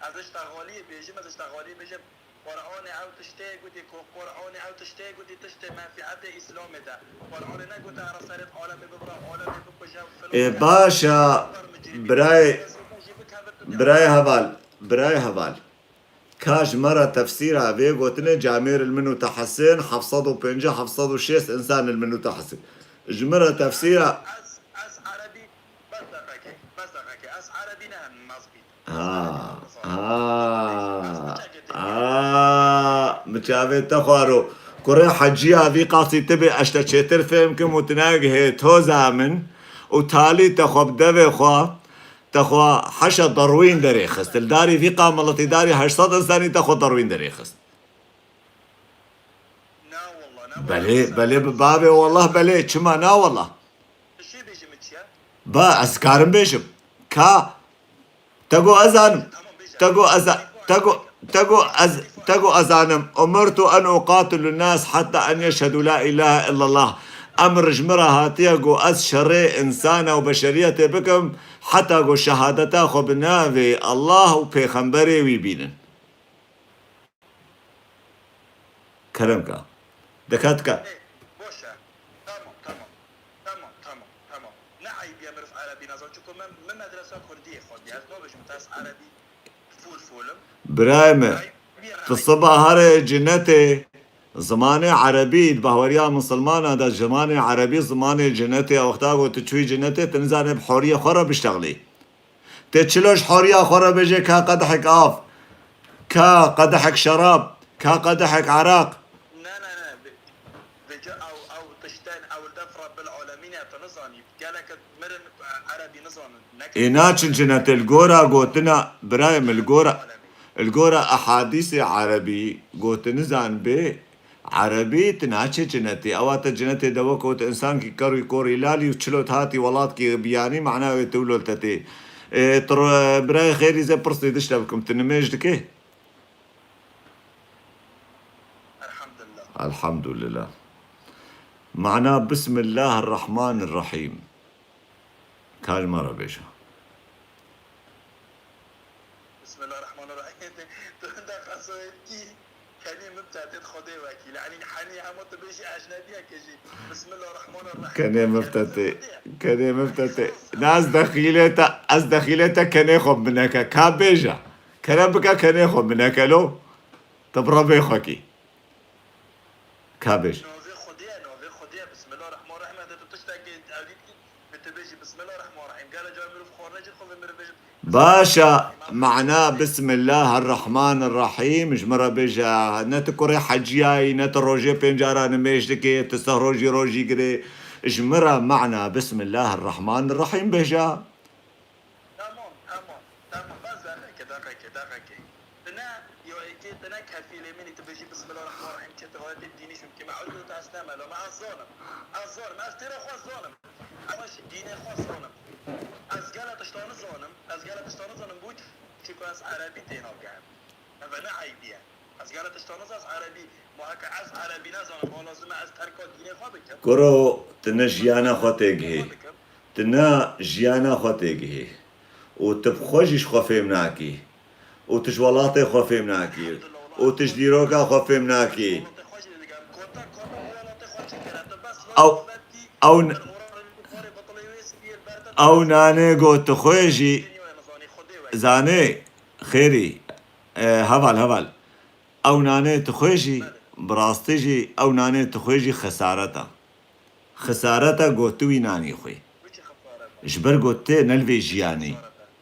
ez iştexaliyê bêjim, ez iştexaliyê bêjim. Qur'anê ew tiştê gotî ku, Qur'anê ew tiştê gotî, tiştê menfîetê Îslamê de. Qur'anê negote hera serê alemê bibra, alemê bikuje, film Ê, bikeve, baş e, kar micrîmî birayê, bikeve, jî bikeve, tu dê birayê heval, birayê heval. Ka ji me re tefsîra vê gotinê camêr li min û te hesin, heft sed û pêncî, heft sed û şêst însan li min û te hesin. Ji min re tefsîra Ez, ez erebî, bes deqekê, bes deqekê. Ez erebî ne hem mazbî. Ha, ha, ha, mi çavê te xwaro. Kurê Heciya vî qasî tibê ez te çêtir fêm kim û tinagihê toza min û talî te xwe bi devê xwe, te xwe heşa Darwîn derê xist. Li darî vî qamilitî darî heşt sed insanî te xwe Darwîn derê xist. Na wallah, na wallah. Belê, belê bi bavê wallah belê. Çima na wallah? Tu şê bêjî min çi ye? Ba, ez karim bêjim. Ka, te go ez zanim. Tamam, bêje. Te go ez za-, te go, te go ez, te go ez zanim. Umirtu en uqatilu nas hatta en yeşhedu la ilahe illallah. Emr ji min re hatiye go ez şerê insana û beşeriyetê bikim, heta go şehadeta xwe bi navê Allah û pêxemberê wî bînin. Kerem ka. Deka tika. Ê, boş ver. Tamam, tamam. Tamam, tamam, tamam. Ne eybiye mirov erebî nazan. Çuko min, min medresa kurdiyê xwendiye. Ez nabêjim te ez erebî fûl fûl im. Birayê min, Eybiye tu siba herê cinetê zimanê erebî, di bahweriya misilmana de zimanê erebî zimanê cinetê. Wexta ku tu çûyî cinetê, tu nizanê bi horiyê xwe re biştexlî. Tê çilo ji horiya xwe re bêje ka qedehek av, ka qedehek şerab, ka qedehek eraq. Ne, ne, ne. Vêca ew, ew tiştên ew li def Rabbil Alemîn e, tu nizanî. Gelek mirin erebî nizanin. Ê naçin cinetê li gora gotina, birayê min, li gora, li gora ehadîsê erebî gotin nizan bê, Erebî, tu naçê cinetê. Ewa te cinetê de wek got, insankî kerû korî lalî û çilot hatî welatkî biyanî, mana wê tu lol te tê. Ê, tu ro-, birayê xêrî zê pirsê dişte bikim, tu nimêj dikê? Elhamdulillah. Elhamdulillah. Mana Bismillahirrahmanirrahîm. Ka ji me re bêje. Bismillahirrahmanirrahîm. Tu hinda qesoyekî kenê min bi te tê Xwedê wekîl. Yanî henî hema tu bêjî ecnebiyeke jî. Bismillahirrahmanirrahîm. Kenê min bi te tê. Kenê min bi te tê. Ne ez dexîlê te, ez dexîlê te kenê xwe bineke. Ka bêje. Kerem bike kenê xwe bineke lo. Tu bi rebê xwe kî. Ka bêj. Navê Xwedê ye, navê Xwedê ye. Bismillah rehman rehîm. Hede tu tiştekê ewlî dikî, bi tu bêjî Bismillah rehman rehîm. Gele carê mirov xwarine jî xwe vê mirov bêjin. Baş e, mana Bismillah er-Rehman er-Rehîm. Ji min re bêje, ne tu kurê heciyayî, ne tu rojê pêncara nimêj dikê, tu seh rojî rojî girê. Ji min re mana Bismillah er-Rehman er-Rehîm bêje. Tamam, tamam, tamam. Bas deqeke, deqeke, deqeke. Tu ne, yo, êkê tu ne kefîlê min î, tu bêjî Bismillah rehman rehîm, çê tu hayatê dînî şûn kî me ew yû te ez ne melo, me ez zanim. Ez zanim, ez têra xwe zanim. Ama jî dînê xwe zanim. Ez gele tiştani zanim, ez gele tiştani zanim bû, çiko ez erebî têna gerim. Eve ne eybî ye. Ez gere tişta nizanim, ez erebî, ma heke ez erebî nezanim, ma lazim e ez terka dînê xwe bikim. Kuro, tu ne jiyana xwe têgihê. Tu ne jiyana xwe têgihê. Û tu bi xwe jî ji xwe fêm nakî. Û tu ji welatê xwe fêm nakî. Û tu ji dîroka xwe fêm nakî. Welatê xwe jî digem. Kota, kota welatê xwe çi kere? Tu bes Ew, welat ew n-, min oran xwarê bitilê wê spiyê li ber te ew nanê got tu xwe jî dinyayê nizanî, Xwedê wekî. Zanê, xêrî, e, heval, heval. Ew nanê tu xwe jî, bi rastî jî, ew nanê tu xwe jî xesaret e. Xesaret e, got tu wî nanî xwe. Ji ber got tê ne li vê jiyanî.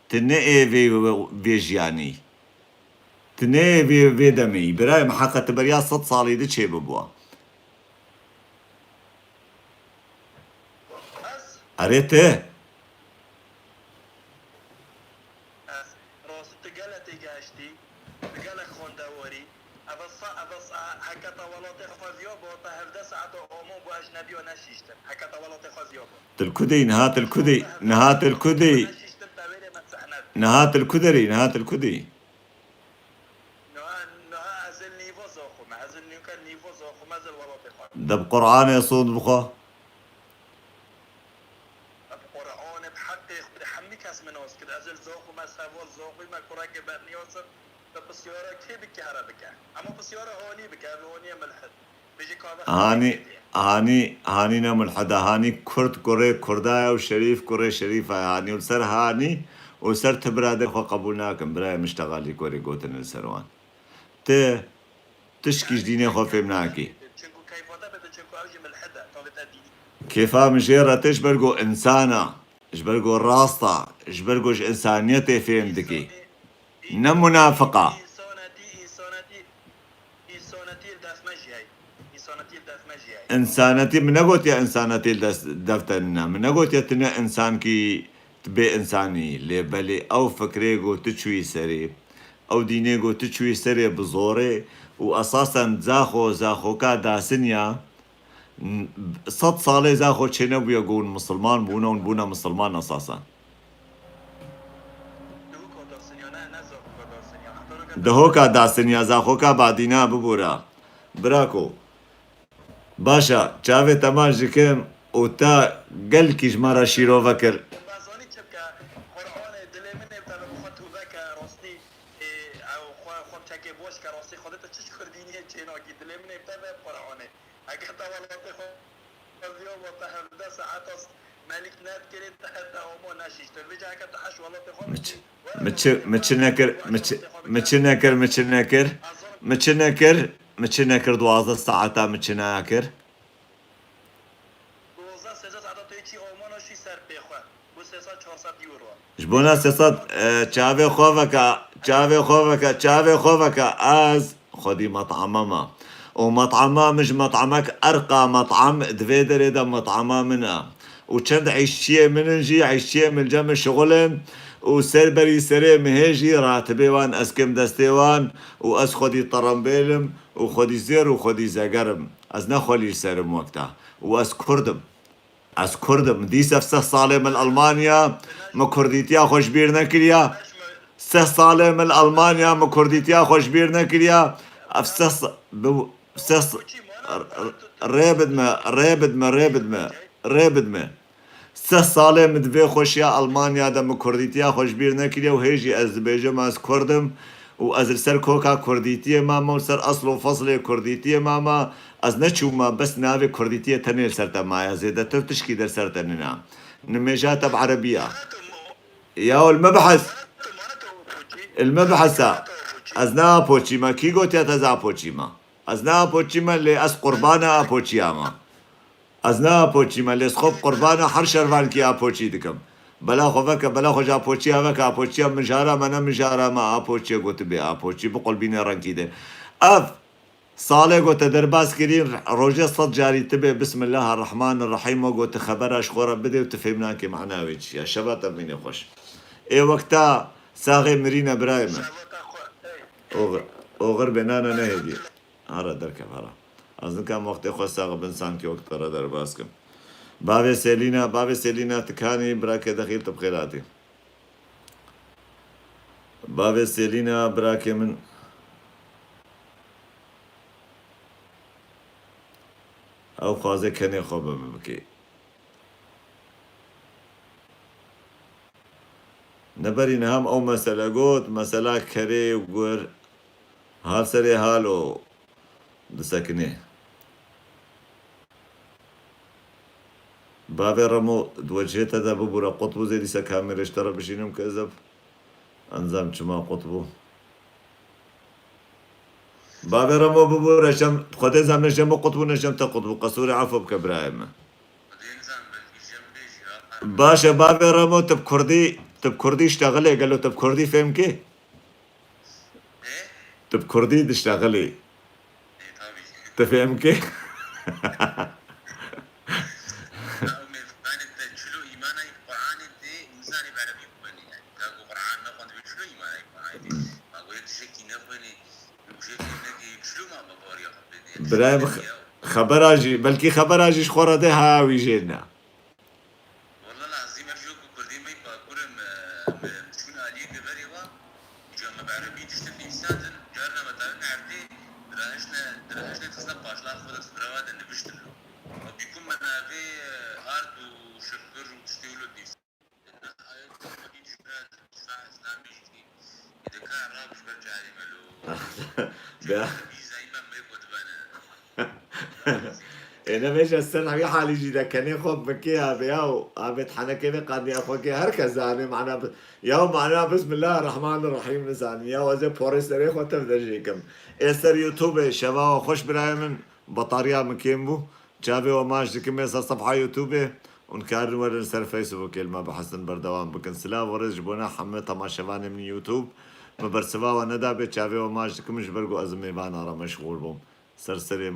Tu ne ê vê, vê, vê jiyanî. Tu ne ê vê, vê demê yî. Birayê min, heqa tu beriya sed salî di çê bibûa. Erê te. Ez, rastî tu gele têgehiştî, tu gelek xwendewarî. Eve sa-, eve sa-, heke te welatê xwe viya ba, te hevdeh saeta Oman bo ecnebiya neşîştin. Heke te welatê xwe viya ba. Tu li ku de yî niha, tu li ku de yî, niha tu li ku de yî? Neşîştin, te wêrê me sehnet. Niha tu li ku derê yî, niha tu li ku de yî? Niha, niha ez ê nîva zaxo me, ez ê nîka nîva zaxo me, ez ê li welatê xwe. De bi Qur'anê sond bixwe. Bi Qur'anê, bi heqê Xwedê hemî kes min nas kir. Ez li zax û mezheba zaxî me kureke berniyas im, te pisyara kê bike here bike. Ema pisyara hanî bike, ev hanî ye milhid. Bêje ka ve Hanî, hanî, hanî ne mulhid e, hanî kurd kurê kurda ye û şerîf kurê şerîfa ye. Hanî û li ser hanî û li ser ti birader xwe qebûl nakim. Birayê min ji texalî kurê gotin li ser wan. Ti tişkî ji dînê xwe fêm nakî. Kêfa min jê re tê ji ber ku însan e, ji ber ku rast e, ji ber ku ji însaniyetê fêm dikî. Ne munafiq e. Însanetî, însanetî, însanetî li dest me jî heye. Însanetî li dest me jî heye. Însanetî, min negotiye însanetî li dest, def te nîne. Min negotiye tu ne însankî, tu bê însanî. Lê belê ew fikrê ku tu çûyî serê, ew dînê ku tu çûyî serê bi zorê û esasen zaxo, zaxoka dasiniya, n-, sed salê zaxo çênebûye ku hûn misilman bûne, hûn bûne misilman esasen. Di hoka dasiniya zaxoka badîna bibûra. Birako. Baş e, çavê te ma ji kim û te gelkî ji me re şîrove kir. Bazanî çi bike? Qur'anê dilê min ê bi te ve bi xwe tûbe ke, rastî, ê, ew xwe, xwe bi çekê boş ke, rastî Xwedê te çi ji kurdîniyê çênakî, dilê min ê bi te ve Qur'anê. Eger te welatê xwe ziya bo te hevdeh saeta melîk nedikirê, te, te amo neşîştir. Vêca heke tu heş welatê xwe Mi çi, mi çi, mi çi nekir, mi çi, mi çi nekir, mi çi nekir, mi çi nekir, mi çi nekir, duwazdeh saeta mi çi nekir? Duwazdeh, sêzdeh saeta tu yê çî amo neşî ser pê xwe. Ji bona sê sed, e, çavê xwe veke, çavê xwe veke, çavê xwe veke, ez xwedî met'ama me. Û met'ama min ji met'amek erqa met'am, di vê derê de met'ama min e. Û çend îşçiyê min in jî, îşçiyê min cem min şixul in û ser berî serê min hê jî ratibê wan ez kêm destê wan û ez xwedî terembêl im û xwedî zêr û xwedî zeger im. Ez ne xwelî li ser im wek te. Û ez kurd im. Ez kurd im. Dîse sih salê min li Almanya, min kurdîtiya xwe ji bîr nekiriya. Sih salê min li Almanya, min kurdîtiya xwe ji bîr nekiriya. Ev sih sa-, bi, sih sa-, r-, r-, rê bidme, rê bidme, rê bidme, rê bidme. Sih salê min di vê xweşiya Almanya de min kurdîtiya xwe ji bîr nekiriye û hê jî ez dibêjim ez kurd im û ez li ser koka kurdîtiyê mame û li ser esl û feslê kurdîtiyê mame. Ez neçûme, bes navê kurdîtiyê tenê li ser te maye, zêdetir tişkî der ser te nîne. Nimêja te bi erebî ye. Ya li me bihis. Li me bihisa. Ez ne apoçî me. Kî gotiye te ez apoçî me? Ez ne apoçî me, lê ez qurbana apoçiya me. Ez ne apoçî me, lê ez xwe bi qurbana her şervankî apoçî dikim. Bela xwe veke, bela xwe ji apoçiya veke, apoçiya mijara me, ne mijara me, apoçiye gotibê apoçî, biqulbîne rengkî de. Ev salê ku te derbas kirî, rojê sed carî tu bê Bismillahirrahmanirrahîm, wek ku tu xebera ji xwe re bidê û tu fêm nakê mana wê çi ye. Şeva te bimîne xweş. Ê wek te saxê mirîne birayê me. Oxir, oxir bê nane nehêdî. Here derkev here. Ez nikim wextê xwe sax bin sankî wek te re derbas kim. Bavê Selîna, bavê Selîna tu kanî, birakê Dexîl tu bi xêr hatî. Bavê Selîna, birakê min, ew xwaze kenê xwe bi min bikê. Neberî niha min ew mesele got, mesela kerê û gur, hal serê hal û disekinê. Bavê Remo, di wecihê te de bibûre qut bû, zêdî se kamêrê ji te re bişînim ke ez ev encam çima qut bû. Bavê Remo bibûre, şem, Xwedê zane şem qut bû, ne şem te qut bû. Qesûrê efo bike birayê me. Baş e, bavê Remo, tu bi kurdî, tu bi kurdî ştexilê, gelo tu bi kurdî fêm kê? Ê? Tu bi kurdî diştexilî. Ê, tabî. Tu fêm kê? Ya, mêvanê te çilo îmanayî Qur'anê tê, nizanî bi erebî bixwînî, yani. Ka ku Qur'an nexwendibî, çilo îmanayî Qur'anê tê? Ma goyê tiştekî nexwînî, û jê fêm nekî, çilo ma bi bariya xwe bidê? Birayê min, xebera jî, belkî xebera jî ji xwe re dê ha wî jê ne. Walla lazîm e, jî ku kurdê me yê Bakur e, me, me çûn aliyê deverê wa, îca me bi erebî tiştek nivîsandin, carna me darin erdê, bi Direhişne, direhişne xisne paşlar xwe de strava de niviştin lo. Bîkum me navê ard û şirpir û tiştê wilo dîs. Nihayet xwedî ji bira dîsa Îslamê jî dikar rab ji ber carê me lo. Bî zeyme me ku dibene. Ê, ne bêje ser wî halî jî de kenê xwe bikê abi ya û abi henekê vê qandiya xwe kê her kes zanê mana bi-, ya mana Bismillahirrahmanirrahîm nizanin ya ez ê porê serê xwe tev de jê kim. Ê ser YouTubeê şeva we xweş birayê min, batarya min kêm bû. Çavê we maç dikim ê ser sefha YouTubeê û nikarin werin ser Facebookê li me bihesin berdewam bikin. Silav û rêz ji bona hemû temaşevanê min YouTube. Min bersiva we nedabê çavê we maç dikim ji ber ku ez mêvana re meşxûl bûm. Ser serê